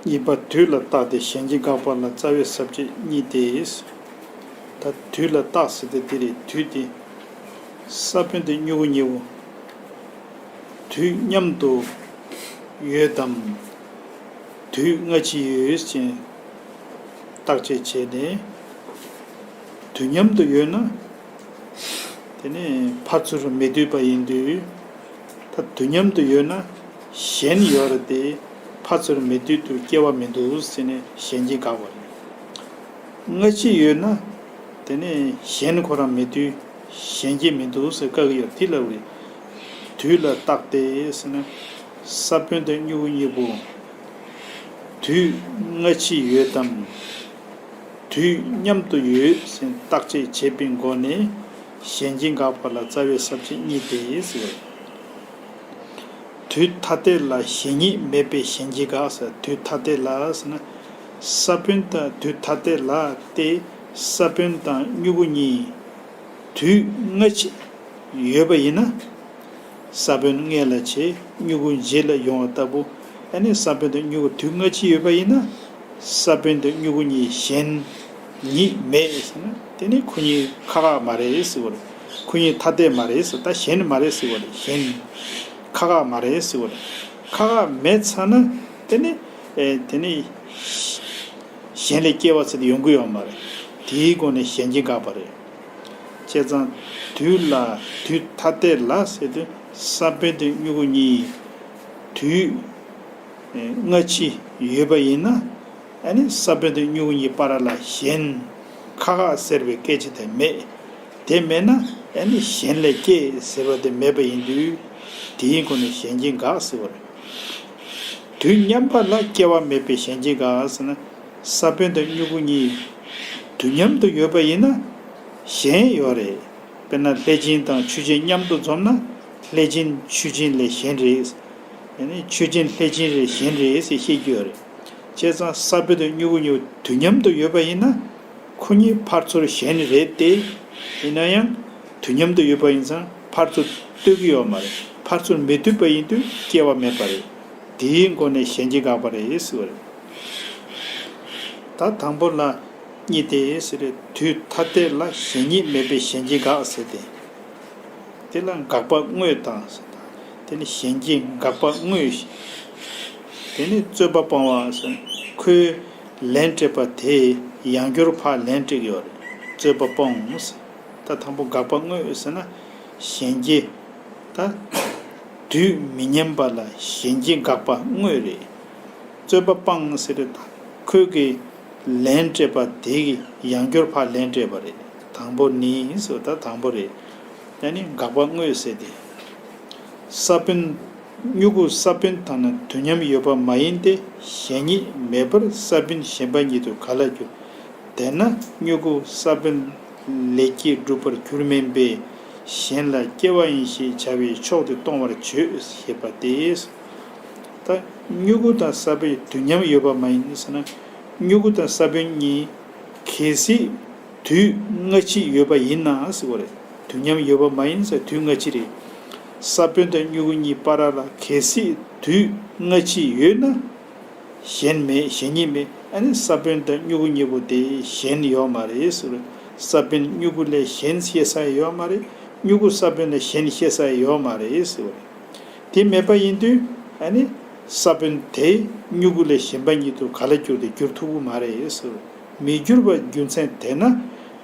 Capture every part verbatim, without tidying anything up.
གཉིས་པ་དུས་ལ་བརྟགས་ཏེ་གཞན་གྱིས་དགག་པ་ལ་རྩ་བའི་ས་བཅད་གཉིས་ཏེ། ད་དུས་ལ་བརྟགས་ཟེར་ཏེ་དེ་རེད། དུས་དེ་ས་བོན་དང་མྱུ་གུ་གཉིས་པོ། དུས་མཉམ་དུ་ཡོད་དམ། དུས་སྔ་ཕྱི་ཡོད་ཅེས་བརྟག་དཔྱད་བྱས་ནས། དུས་མཉམ་དུ་ཡོད་ན། དེ་ནི་ཕར་ཚུར་མི་ལྟོས་པ་ཡིན་དུས། ད་དུས་མཉམ་དུ་ཡོད་ན་གཞན་ཡོད་རེད་དེ། ཕར་ཚུར་མི་ལྟོས་དུས་སྐྱེ་བ་མི་འདུག་ཟེར་ནས་གཞན་གྱིས་དགག་པ་རེད། སྔ་ཕྱི་ཡོད་ན། དེ་ནི་གཞན་ཁོ་རང་མི་ལྟོས། གཞན་སྐྱེ་མི་འདུག་ཟེར་བཀག་གི་ཡོད་དེ་ལབ་རེད། དུས་ལ་བརྟགས་ཏེ་ཟེར་ན། ས་བོན་དང་མྱུ་གུ་གཉིས་པོ། དུས་སྔ་ཕྱི་ཡོད་དམ། དུས་མཉམ་དུ་ཡོད་ཟེར་བརྟག་དཔྱད་བྱེད་པའི་སྒོ་ནས་གཞན་གྱིས་དགག་པ་ལ་རྩ་བའི་ས་བཅད་གཉིས་ཏེ་ཟེར། དུས་ཐ་དད་ལ་གཞན་ཉིད་མེད་པས་གཞན་གྱིས་དགག་ཟེར། དུས་ཐ་དད་ལ་ཟེར་ན། ས་བོན་དང་དུས་ཐ་དད་ལ་སྟེ། ས་བོན་དང་མྱུ་གུ་གཉིས་དུས་སྔ་ཕྱི་ཡོད་པ་ཡིན་ན། ས་བོན་སྔོན་ལ་བྱས་མྱུ་གུ་རྗེས་ལ་ཡོང་བ་ལྟ་བུ། ཨ་ནི་ས་བོན་དང་མྱུ་གུ་དུས་སྔ་ཕྱི་ཡོད་པ་ཡིན་ན། ས་བོན་དང་མྱུ་གུ་གཉིས་གཞན་ཉིད་མེད་ཟེར་ན། དེ་ནི་ཁོ་གཉིས་ཁ་ཁ་མ་རེད་ཟེར་བ་རེད། ཁོ་གཉིས་ཐ་དད་མ་རེད་ཟེར། ད་གཞན་མ་རེད་ཟེར་བ་རེད། གཞན་ཁ་ཁ་མ་རེད་ཟེར་བ་རེད། ཁ་ཁ་མེད་ཚར་ན་དེ་ནི་ཨེ་དེ་ནི་གཞན་ལས་སྐྱེ་བ་ཟེར་དེ་ཡོང་གི་ཡོད་མ་རེད། དེའི་སྒོ་ནས་གཞན་གྱིས་དགག་པ་རེད། བྱས་ཙང་དུས་ལ་དུས་ཐ་དད་ལ་ཟེར་དུས་ས་བོན་དང་མྱུ་གུ་གཉིས་དུས་སྔ་ཕྱི་ཡོད་པ་ཡིན་ན། ཨ་ནི་ས་བོན་དང་མྱུ་གུ་གཉིས་བར་ལ་གཞན་ཁ་ཁ་ཟེར་བའི་སྐད་ཆ་དེ་མེད། དེ་མེད་ན་ཨ་ནི་གཞན་ལས་སྐྱེ་ཟེར་བ་དེ་མེད་པ་ཡིན་དུས། དེའི་སྒོ་ནས་གཞན་གྱིས་དགག་ཟེར་བ་རེད། དུས་མཉམ་པ་ལ་སྐྱེ་བ་མེད་པས་གཞན་གྱིས་དགག་ཟེར་ན། ས་བོན་དང་མྱུ་གུ་གཉིས་དུས་མཉམ་དུ་ཡོད་པ་ཡིན་ན་གཞན་ཡོད་རེད། དཔེར་ན་ལྷས་སྦྱིན་དང་ཆུ་སྦྱིན་མཉམ་དུ་འཛོམས་ན། ལྷས་སྦྱིན་ཆུ་སྦྱིན་ལས་གཞན་རེད། ཡང་ན་ཆུ་སྦྱིན་ལྷས་སྦྱིན་ལས་གཞན་རེད་ཟེར་བཤད་རྒྱུ་ཡོད་རེད། བྱས་ཙང་ས་བོན་དང་མྱུ་གུ་གཉིས་དུས་མཉམ་དུ་ཡོད་པ་ཡིན་ན། ཁོ་གཉིས་ཕར་ཚུར་གཞན་རེད་དེ། ཡིན་ན་ཡང་དུས་མཉམ་དུ་ཡོད་པ་ཡིན་ཙང་ཕར་ཚུར་ལྟོས་ཀྱི་ཡོད་མ་རེད། ཕར་ཚུར་མི་ལྟོས་པ་ཡིན་དུས་སྐྱེ་བ་མེད་པ་རེད། དེའི་སྒོ་ནས་གཞན་གྱིས་དགག་པ་རེད་ཟེར་བ་རེད། ད་དང་པོ་ལ་གཉིས་ཏེ་ཟེར་རེད། དུས་ཐ་དད་ལ་གཞན་ཉིད་མེད་པས་གཞན་གྱིས་དགག་ཟེར་ཏེ། དེ་ལ་དགག་པ་དངོས་དང་ཟེར། དེ་ནི་གཞན་གྱིས་དགག་པ་དངོས། དེ་ནི་རྩོད་པ་སྤོང་བ་ཟེར། ཁོས་ལན་སྤྲད་པ་དེས་ཡང་བསྐྱར་ཕར་ལན་སྤྲད་ཀྱི་ཡོད་རེད། རྩོད་པ་སྤོང་ཟེར། ད་དང་པོ་དགག་པ་དངོས་ཟེར་ན། གཞན་གྱིས་ད་དུས་མི་མཉམ་པ་ལ་གཞན་གྱིས་དགག་པ་དངོས་རེད། རྩོད་པ་སྤངས་ཟེར་རེད། ད་ཁོས་ཀྱིས་ལན་སྤྲད་པ་དེ་གིས་ཡང་བསྐྱར་ཕར་ལན་སྤྲད་པ་རེད། དང་པོ་ནི་ཟེར་བ་ད་དང་པོ་རེད། ད་ནི་དགག་པ་དངོས་ཟེར་ཏེ། ས་བོན། མྱུ་གུ་ས་བོན་དང་ནི་དུས་མཉམ་ཡོད་པ་མ་ཡིན་ཏེ། གཞན་ཉིད་མེད་པར་ས་བོན་གཞན་པ་ཉིད་དུ་ག་ལ་འགྱུར། དེས་ན་མྱུ་གུ་ས་བོན་ལས་སྐྱེས་གྲུབ་པར་འགྱུར་མིན་པས། གཞན་ལ་སྐྱེ་བ་ཡིན་ཞེས་བྱ་བའི་ཕྱོགས་དེ་སྟོང་པར་བརྗོད་ཞེས་པ་སྟེ། ད་མྱུ་གུ་དང་ས་བོན་དུས་མཉམ་ཡོད་པ་མ་ཡིན་ཟེར་ན། མྱུ་གུ་དང་ས་བོན་གཉིས་གལ་སྲིད་དུས་སྔ་ཕྱི་ཡོད་པ་ཡིན་ན་ཟེར་བ་རེད། དུས་མཉམ་ཡོད་པ་མ་ཡིན་ཟེར་དུས་སྔ་ཕྱི་རེད། ས་བོན་དང་མྱུ་གུ་གཉིས་བར་ལ་གལ་སྲིད་དུས་སྔ་ཕྱི་ཡོད་ན། གཞན་མེད། གཞན་ཉིད་མེད། ཨ་ནི་ས་བོན་དང་མྱུ་གུ་གཉིས་པོ་དེ་གཞན་ཡོད་མ་རེད་ཟེར། ས་བོན་མྱུ་གུ་ལས་གཞན་ཤེས་ས་ཡོད་མ་རེད། མྱུ་གུ་ས་བོན་ལས་གཞན་ཤེས་ས་ཡོད་མ་རེད་ཟེར། དེ་མེད་པ་ཡིན་དུས་ཨ་ནི་ས་བོན་དེ་མྱུ་གུ་ལས་གཞན་པ་ཉིད་དུ་ག་ལ་འགྱུར་ཏེ་འགྱུར་ཐུབ་ཀྱི་མ་རེད་ཟེར། མི་འགྱུར་བ་རྒྱུ་མཚན་དེས་ན།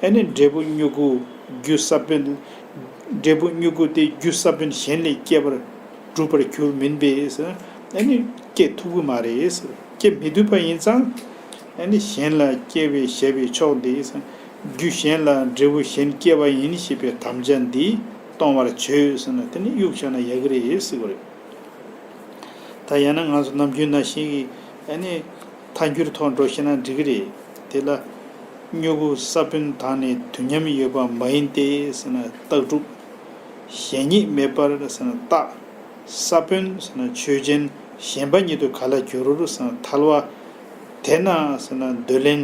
ཨ་ནི་འབྲས་བུ་མྱུ་གུ་རྒྱུ་ས་བོན། འབྲས་བུ་མྱུ་གུ་དེ་རྒྱུ་ས་བོན་གཞན་ལས་སྐྱེ་བར་གྲུབ་པར་འགྱུར་མིན་པས། ཨ་ནི་སྐྱེ་ཐུབ་ཀྱི་མ་རེད། སྐྱེ་མི་ཐུབ་པ་ཡིན་ཙང་། ཨ་ནི་གཞན་ལ་སྐྱེ་བའི་བྱ་བའི་ཕྱོགས་འདི། རྒྱུ་གཞན་ལ་འབྲས་བུ་གཞན་སྐྱེ་བ་ཡིན་ཞེས་པའི་དམ་བཅའ་འདི་སྟོང་པར་བྱོས་ཟེར་ན། དེ་ནི་གཡུག་བཞག་ན་ཡག་གི་རེད་ཟེར་བ་རེད། ད་ཡང་ན་ང་ཚོ་ནམ་རྒྱུན་ནང་བཞིན་གྱི་ཨ་ནི་ཐལ་འགྱུར་ཐོག་འགྲོ་ཤེས་ན་འགྲིག་གི་རེད། དེ་ལ་མྱུ་གུ་ས་བོན་དང་ནི་དུས་མཉམ་ཡོད་པ་མ་ཡིན་ཏེ་ཟེར་ན་རྟགས་གྲུབ། གཞན་ཉིད་མེད་པར་ཟེར་ན་རྟགས། ས་བོན་ཟེར་ན་ཆོས་ཅན། གཞན་པ་ཉིད་དུ་ག་ལ་འགྱུར་ཟེར་ན་ཐལ་བ། དེས་ན་ཟེར་ན་འདོད་ལན་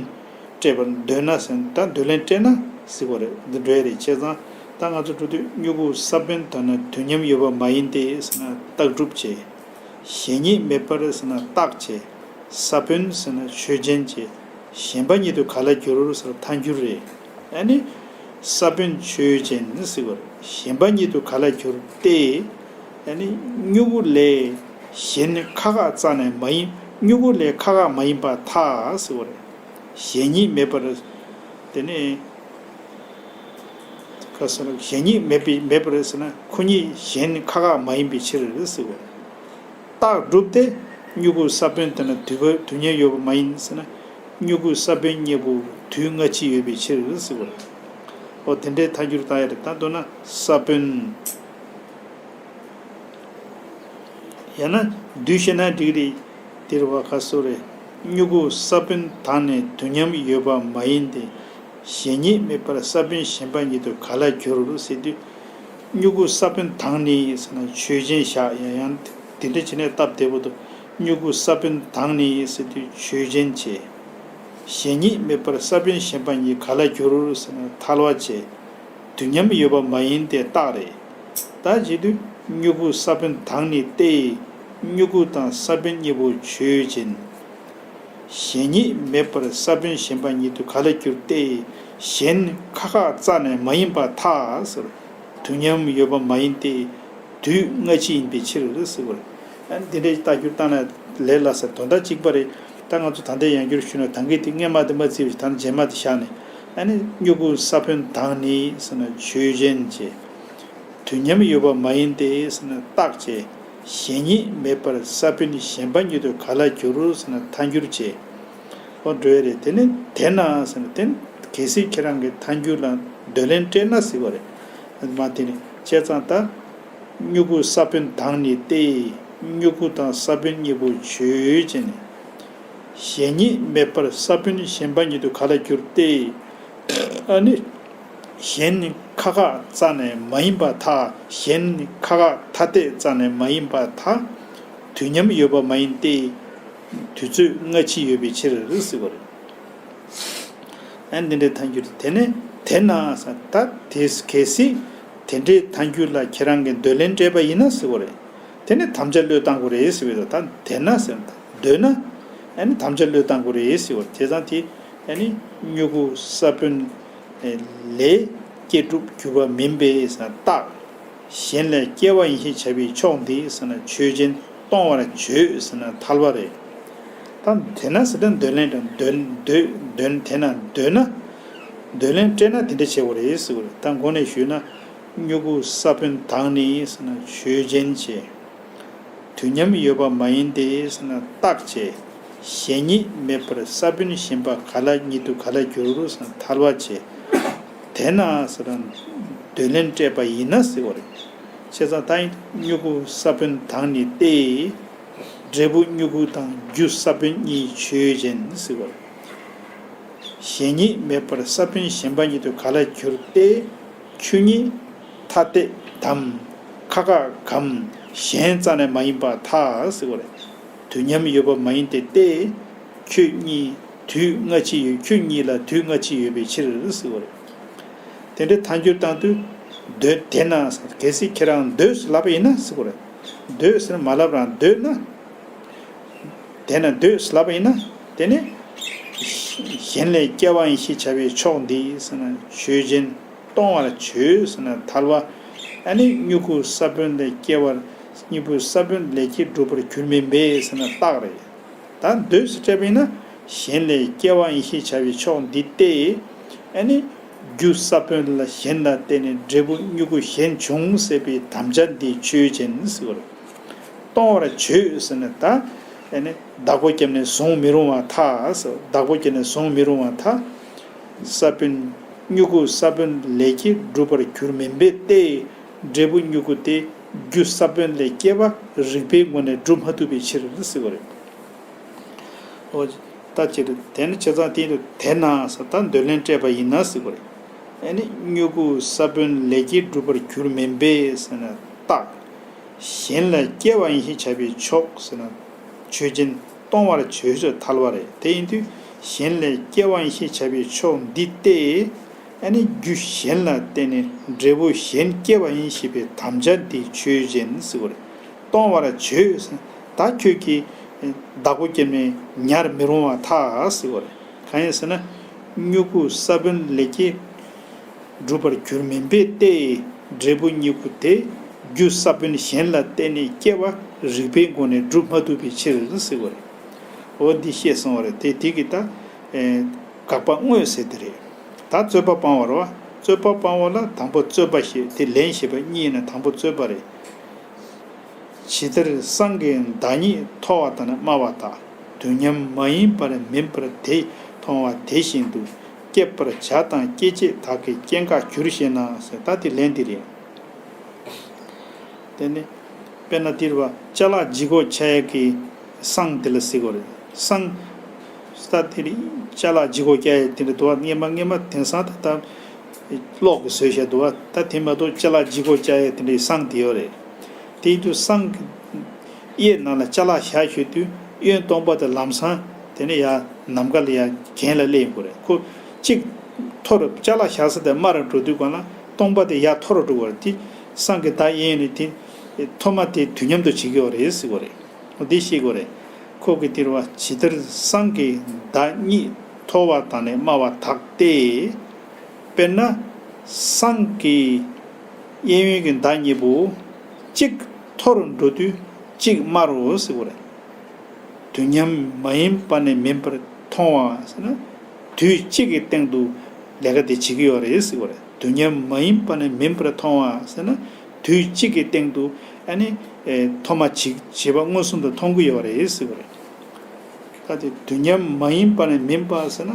སྤྲད་པར། འདོད་ན་ཟེར་ན་ད་འདོད་ལན་སྤྲད་ན་ཟེར་བ་རེད། འདི་འགྲོ་ཡ་རེད། བྱས་ཙང་ད་ང་ཚོ་འགྲོ་དུས་མྱུ་གུ་ས་བོན་དང་ནི་དུས་མཉམ་ཡོད་པ་མ་ཡིན་ཏེ་ཟེར་ན་རྟགས་གྲུབ་བྱས། གཞན་ཉིད་མེད་པར་ཟེར་ན་རྟགས་བྱས། ས་བོན་ཟེར་ན་ཆོས་ཅན་བྱས། ཞེན་པ་ཉིད་དུ་ག་ལ་འགྱུར་ཟེར་ན་ཐལ་འགྱུར་རེད། ཨ་ནི་ས་བོན་ཆོས་ཅན་ཟེར་བ་རེད། ཞེན་པ་ཉིད་དུ་ག་ལ་འགྱུར་ཏེ། ཨ་ནི་མྱུ་གུ་ལས་གཞན་ཁ་ཁ་རྩ་ནས་མ་ཡིན། མྱུ་གུ་ལས་ཁ་ཁ་མ་ཡིན་པར་ཐལ་ཟེར་བ་རེད། གཞན་ཉིད་མེད་པར། དེ་ནས་ག་ཟེར་ན་གཞན་ཉིད་མེད་པའི་མེད་པར་ཟེར་ན་ཁོ་ཉིད་གཞན་ཁ་ཁ་མ་ཡིན་པའི་ཕྱིར་ཟེར་བ་རེད། རྟགས་སྒྲུབ་སྟེ། མྱུ་གུ་ས་བོན་དེ་ན་དུས་དུས་མཉམ་ཡོད་པ་མ་ཡིན་ཟེར་ན། མྱུ་གུ་ས་བོན་གཉིས་པོ་དུས་སྔ་ཕྱི་ཡོད་པའི་ཕྱིར་ཟེར་བ་རེད། འོ་དེ་འདྲའི་ཐལ་འགྱུར་བཏང་ཡ་རེད། ད་མདོར་ན་ས་བོན། ཡང་ན་འདུས་ཤེས་ན་འགྲིག་རེད། དེ་རེད་བ། ག་ཟེར་རེད། མྱུ་གུ་ས་བོན་དག་ནི་དུས་མཉམ་ཡོད་པ་མ་ཡིན་ཏེ། གཞན་ཉིད་མེད་པར་ས་བོན་ཞེན་པ་ཉིད་དུ་ག་ལ་འགྱུར་ཟེར་དུས། མྱུ་གུ་ས་བོན་དག་ནི་ཟེར་ན་ཆོས་ཅན་བཞག་ཡང་ཡང་དེ་འདྲ་བྱས་ནས་སྟབས་བདེ་པོ་འདུག་མྱུ་གུ་ས་བོན་དག་ནི་ཟེར་དུས་ཆོས་ཅན་བྱས། གཞན་ཉིད་མེད་པར་ས་བོན་ཞེན་པ་ཉིད་ག་ལ་འགྱུར་ཟེར་ན་ཐལ་བ་བྱས། དུས་མཉམ་ཡོད་པ་མ་ཡིན་ཏེ་རྟགས་རེད། ད་བྱེད་དུས་མྱུ་གུ་ས་བོན་དག་ནི་སྟེ། མྱུ་གུ་དང་ས་བོན་གཉིས་པོ་ཆོས་ཅན། གཞན་ཉིད་མེད་པར་ས་བོན་ཞེན་པ་ཉིད་དུ་ག་ལ་འགྱུར་ཏེ། གཞན་ཁ་ཁ་རྩ་ནས་མ་ཡིན་པར་ཐལ་ཟེར། དུས་མཉམ་ཡོད་པ་མ་ཡིན་ཏེ། དུས་སྔ་ཕྱི་ཡིན་པའི་ཕྱིར་ཟེར་བ་རེད། ཨ་ནི་འདི་འདྲའི་རྟགས་སྒྱུར་བཏང་ན་ལས་སླ་ས་དོན་དག་གཅིག་པ་རེད། ད་ང་ཚོ་ད་ལྟའི་ཡང་བསྐྱར་ཞུས་ན་ད་གིན་དེ་སྔས་མ་དེ་མ་བརྩིས་པ་ཞིག་ད་ནི་རྗེས་མ་དེ་བཞག་ནས། ཨ་ནི་མྱུ་གུ་ས་བོན་དག་ནི་ཟེར་ན་ཆོས་ཅན་བྱས། དུས་མཉམ་ཡོད་པ་མ་ཡིན་ཏེ་ཟེར་ན་རྟགས་བྱས། གཞན་ཉིད་མེད་པར་ས་བོན་ཞེན་པ་ཉིད་དུ་ག་ལ་འགྱུར་ཟེར་ན་ཐལ་འགྱུར་བྱས། ཨོ་འགྲོ་ཡ་རེད། དེ་ནི་དེས་ན་ཟེར་ན་དེ་ནི་གལ་སྲིད་ཁྱེད་རང་གིས་ཐལ་འགྱུར་ལ་འདོད་ལན་སྤྲད་ན་ཟེར་བ་རེད། མ་དེ་ནི་བྱས་ཙང་ད། མྱུ་གུ་ས་བོན་དག་ནི་སྟེ། མྱུ་གུ་དང་ས་བོན་གཉིས་པོ་ཆོས་ཅན། གཞན་ཉིད་མེད་པར་ས་བོན་ཞེན་པ་ཉིད་དུ་ག་ལ་འགྱུར་ཏེ། ཨ་ནི། གཞན་ནི་ཁ་ཁ་རྩ་ནས་མ་ཡིན་པར་ཐལ། གཞན་ནི་ཁ་ཁ་ཐ་དད་རྩ་ནས་མ་ཡིན་པར་ཐལ། དུས་མཉམ་ཡོད་པ་མ་ཡིན་ཏེ། དུས་ཚོད་སྔ་ཕྱི་ཡོད་པའི་ཕྱིར་ཟེར་བ་རེད། ཨ་འདི་འདྲའི་ཐལ་འགྱུར་དེ་ནི་དེས་ན་ཟེར་ད་དེས་གལ་སྲིད་དེ་འདྲའི་ཐལ་འགྱུར་ལ་ཁྱེད་རང་གིས་འདོད་ལན་སྤྲད་པ་ཡིན་ན་ཟེར་བ་རེད། དེ་ནི་དམ་བཅའ་བློས་བཏང་དགོས་རེད་ཟེར་བའི་ད་དེས་ན་ཟེར་ད་འདོད་ན། ཨ་ནི་དམ་བཅའ་བློས་བཏང་དགོས་རེད་ཟེར་བ་བྱས་ཙང་དེ་ཨ་ནི་མྱུ་གུ་ས་བོན་ལས་སྐྱེ་གྲུབ་གྱུར་པ་མིན་པས་ཟེར་རྟགས། གཞན་ལས་སྐྱེ་བ་ཡིན་ཞེས་བྱ་བའི་ཕྱོགས་འདི་ཟེར་ན་ཆོས་ཅན། སྟོང་པར་བྱོས་ཟེར་ན་ཐལ་བ་རེད། ད་དེས་ན་ཟེར་ན་འདོད་ལན་དང་འདོད་འདོད་འདོད་དེས་ན་འདོད་ན། འདོད་ལན་སྤྲད་ན་དེ་འདྲ་བྱེད་དགོས་རེད་ཟེར་བ་རེད། ད་མགོ་ནས་ཞུས་ན། མྱུ་གུ་ས་བོན་དག་ནི་ཟེར་ན་ཆོས་ཅན་བྱས། དུས་མཉམ་ཡོད་པ་མ་ཡིན་ཏེ་ཟེར་ན་རྟགས་བྱས། གཞན་ཉིད་མེད་པར་ས་བོན་ཞེན་པ་ག་ལ་ཉིད་དུ་ག་ལ་འགྱུར་ཟེར་ན་ཐལ་བ་བྱས། དེས་ན་ཟེར་ན་འདོད་ལན་སྤྲད་པ་ཡིན་ན་ཟེར་བ་རེད། བྱས་ཙང་ད་ཡིན་མྱུ་གུ་ས་བོན་དག་ནི་སྟེ། འབྲས་བུ་མྱུ་གུ་དང་རྒྱུ་ས་བོན་གཉིས་ཆོས་ཅན་ཟེར་བ་རེད། གཞན་ཉིད་མེད་པར་ས་བོན་ཞེན་པ་ཉིད་དུ་ག་ལ་འགྱུར་ཏེ། ཆོས་ཉིད་ཐ་དད་དམ། ཁ་ཁ་གམ། གཞན་རྩ་ནས་མ་ཡིན་པར་ཐལ་ཟེར་བ་རེད། དུས་མཉམ་ཡོད་པ་མ་ཡིན་ཏེ་སྟེ། ཁྱོད་གཉིས་དུས་སྔ་ཕྱི་ཡོད། ཁྱོད་གཉིས་ལ་དུས་སྔ་ཕྱི་ཡོད་པའི་ཕྱིར་ཟེར་བ་རེད། དེ་འདྲའི་ཐལ་འགྱུར་བཏང་དུས། འདོད་དེས་ན་གལ་སྲིད་ཁྱེད་རང་འདོད་ལབ་པ་ཡིན་ན་ཟེར་བ་རེད། འདོད་ཟེར་ན་མ་ལབ་རང་འདོད་ན། དེས་ན་འདོད་ལབ་པ་ཡིན་ན། དེ་ནི་གཞན་ལས་སྐྱེ་བ་ཡིན་ཞེས་བྱ་བའི་ཕྱོགས་འདི་ཟེར་ན་ཆོས་ཅན། སྟོང་པར་བྱོས་ཟེར་ན་ཐལ་བ། ཨ་ནི་མྱུ་གུ་ས་བོན་ལས་སྐྱེ་བར་གཉིས་པོ་ས་བོན་ལས་སྐྱེས་གྲུབ་པར་གྱུར་མིན་པས་ཟེར་ན་རྟགས་རེད། ད་འདོད་ཟེར་སྤྲད་པ་ཡིན་ན་གཞན་ལས་སྐྱེ་བ་ཡིན་ཞེས་བྱ་བའི་ཕྱོགས་འདི་སྟེ། ཨ་ནི་རྒྱུ་ས་བོན་ལ་གཞན་ལ་བརྟེན་ནས་འབྲས་བུ་མྱུ་གུ་གཞན་བྱུང་ཟེར་བའི་དམ་བཅའ་འདི་ཆོས་ཅན་ཟེར་བ་རེད། སྟོང་པར་བྱོས་ཟེར་ནས་ད། ཨ་ནི་བདག་པོ་བརྒྱབ་ནས་བཟུང་མི་རུང་བར་ཐལ། བདག་པོ་བརྒྱབ་ནས་བཟུང་མི་རུང་བར་ཐལ། ས་བོན། མྱུ་གུ་ས་བོན་ལས་སྐྱེས་གྲུབ་པར་གྱུར་མིན་པས་ཏེ། འབྲས་བུ་མྱུ་གུ་དེ་རྒྱུ་ས་བོན་ལས་སྐྱེས་པ་རིགས་པའི་ངོས་ནས་སྒྲུབ་མ་ཐུབ་པའི་ཕྱིར་ཟེར་བ་རེད། འོ། ད་ཅི་རེད། དེ་ནི་བྱས་ཙང་དེ་དེས་ན་ཟེར་ད་འདོད་ལན་སྤྲད་པ་ཡིན་ན་ཟེར་བ་རེད། ཨ་ནི་མྱུ་གུ་ས་བོན་ལས་སྐྱེས་གྲུབ་པར་གྱུར་མིན་པས་ཟེར་ན་རྟགས། གཞན་ལས་སྐྱེ་བ་ཡིན་ཞེས་བྱ་བའི་ཕྱོགས་ཟེར་ན། ཆོས་ཅན། སྟོང་པར་བྱོས་སུ་ཐལ་བ་རེད། དེ་ཡིན་དུས་གཞན་ལས་སྐྱེ་བ་ཡིན་ཞེས་བྱ་བའི་ཕྱོགས་འདི་སྟེ། ཨ་ནི་རྒྱུ་གཞན་ལ་བརྟེན་ནས་འབྲས་བུ་གཞན་སྐྱེ་བ་ཡིན་ཞེས་པའི་དམ་བཅའ་འདི་ཆོས་ཅན་ཟེར་བ་རེད། སྟོང་པར་བྱོས་ཟེར། ད་ཁྱོད་ཀྱིས་ བདག་པོ་སྐྱེས་ནས་ཉར་མི་རུང་བར་ཐལ་ཟེར་བ་རེད། གང་ཡིན་ཟེར་ན། མྱུ་གུ་ས་བོན་ལས་སྐྱེས་འགྲུབ་པར་གྱུར་མིན་པས་ཏེ། འབྲས་བུ་མྱུ་གུ་དེ་རྒྱུ་ས་བོན་གཞན་ལ་བརྟེན་ནས་སྐྱེ་བ་རིགས་པའི་སྒོ་ནས་སྒྲུབ་མ་ཐུབ་པའི་ཕྱིར་ཟེར་བ་རེད། འོ་འདི་བཤད་སོང་བ་རེད། དེ་དེ་གི་ད་དགག་པ་དངོས་ཟེར་དེ་རེད། ད་རྩོད་པ་སྤང་བ་རེད་བ། རྩོད་པ་སྤང་བ་ལ་དང་པོ་རྩོད་པ་ཞེས་དེ་ལན་ཞེས་པ་གཉིས་ཡིན་ན་དང་པོ་རྩོད་པ་རེད། ཇི་ལྟར་སྲང་གི་མདའ་གཉིས་མཐོ་བ་དང་ནི་དམའ་བ་དག་དུས་མཉམ་མ་ཡིན་པར་མིན་པར་དེ་མཐོང་བ་དེ་བཞིན་དུ་སྐྱེད་པར་བྱ་དང་སྐྱེད་བྱེད་དག་གི་སྐྱེ་འགག་འགྱུར་ཞེ་ན་ཟེར། ད་དེ་ལན་འདི་རེད། དེ་ནི་དཔེར་ན་འདིར་བ་ཅ་ལག་ལྗིད་ཁོག་ཆགས་ཡས་ཀྱི་སྲང་དེ་ལ་ཟེར་གོ་རེད། སྲང་ད་དེ་རིང་ཅ་ལག་ལྗིད་ཁོག་རྒྱག་ཡས་དེ་འདྲ་འདུག་བ། སྔས་མ་སྔས་མ་དེང་སང་ད་ད་གློག་གི་བཟོས་བཞག་འདུག་བ། ད་དེ་མ་གཏོགས་ཅ་ལག་ལྗིད་ཁོག་རྒྱག་ཡས་དེ་འདྲའི་སྲང་དེ་ཡོད་རེད། དེ་ཡིན་དུས་སྲང་གི་གཡས་ནང་ལ་ཅ་ལག་བཞག་ཤོད་དུས་གཡོན་སྟོང་པ་དེ་ལམ་སང་དེ་ནས་ཡར་ནམ་མཁའ་ལ་ཡར་གྱེན་ལ་སླེབས་ཡོང་གི་རེད། ཁོ་གཅིག་མཐོ་རུ་ཅ་ལག་བཞག་ས་དེ་དམའ་རུ་འགྲོ་དུས་སྒང་ལ་སྟོང་པ་དེ་ཡར་མཐོ་རུ་འགྲོ་གི་རེད། དེ་སྲང་གི་མདའ་གཡས་གཡོན་ནས་དེ་མཐོ་དམའ་དེ་དུས་མཉམ་དུ་བྱེད་ཀྱི་ཡོད་རེད་ཟེར་གི་རེད། འོ་འདི་ཤེས་དགོས་རེད། ཁོ་གིས་དེ་རུ་བ་ཇི་ལྟར་སྲང་གི་མདའ་གཉིས་མཐོ་བ་དང་ནི་དམའ་བ་དག་སྟེ། དཔེར་ན་སྲང་གི་གཡས་གཡོན་གྱི་མདའ་གཉིས་པོ་གཅིག་མཐོ་རུ་འགྲོ་དུས་གཅིག་དམའ་རུ་ཟེར་གི་རེད། དུས་མཉམ་མ་ཡིན་པ་ནི་མིན་པར་མཐོང་བ་ཟེར་ན། དུས་གཅིག་གི་སྟེང་དུ་ལས་ཀ་དེ་བྱེད་ཀྱི་ཡོད་རེད་ཟེར་གི་རེད། དུས་མཉམ་མ་ཡིན་པ་ནི་མིན་པར་མཐོང་བ་ཟེར་ན། དུས་གཅིག་གི་སྟེང་དུ་ཨ་ནི་མཐོ་དམའ་བྱེད་བྱེད་པ་མངོན་སུམ་དུ་མཐོང་གི་ཡོད་རེད་ཟེར་གི་རེད། ད་དེ་དུས་མཉམ་མ་ཡིན་པ་ནི་མིན་པ་ཟེར་ན།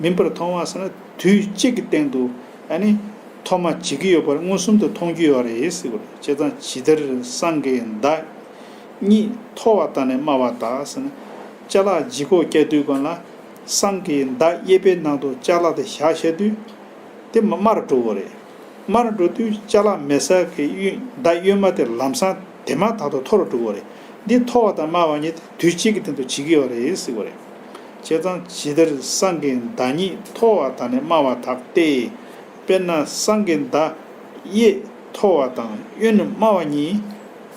མིན་པར་མཐོང་བ་ཟེར་ན་དུས་གཅིག་གི་སྟེང་དུ་ཨ་ནི་མཐོ་དམའ་བྱེད་ཀྱི་ཡོད་པར་མངོན་སུམ་དུ་མཐོང་རྒྱུ་ཡོད་རེད་ཟེར་གི་རེད། བྱས་ཙང་ཇི་ལྟར་སྲང་གི་མདའ་གཉིས་མཐོ་བ་དང་ནི་དམའ་བ་དག་ཟེར་ན། ཅ་ལག་ལྗིད་ཁོག་རྒྱག་དུས་སྒང་ལ་སྲང་གི་མདའ་གཡས་པའི་ནང་དུ་ཅ་ལག་དེ་བཞག་བཞག་དུས་དེ་དམའ་དམའ་རུ་འགྲོ་གི་རེད། དམའ་རུ་འགྲོ་དུས་ཅ་ལག་མེད་ས་གི་གཡོན་མདའ་གཡོན་མ་དེ་ལམ་སང་དེ་མ་ཐག་ཏུ་མཐོ་རུ་འགྲོ་གི་རེད། འདི་མཐོ་བ་དང་དམའ་བ་གཉིས་དེ་དུས་གཅིག་གི་སྟེང་དུ་བྱེད་ཀྱི་ཡོད་རེད་ཟེར་གི་རེད། བྱས་ཙང་ཇི་ལྟར་སྲང་གི་མདའ་གཉིས་མཐོ་བ་དང་ནི་དམའ་བ་དག་སྟེ། དཔེར་ན་སྲང་གི་མདའ་གཡས་མཐོ་བ་དང་གཡོན་དམའ་བ་གཉིས་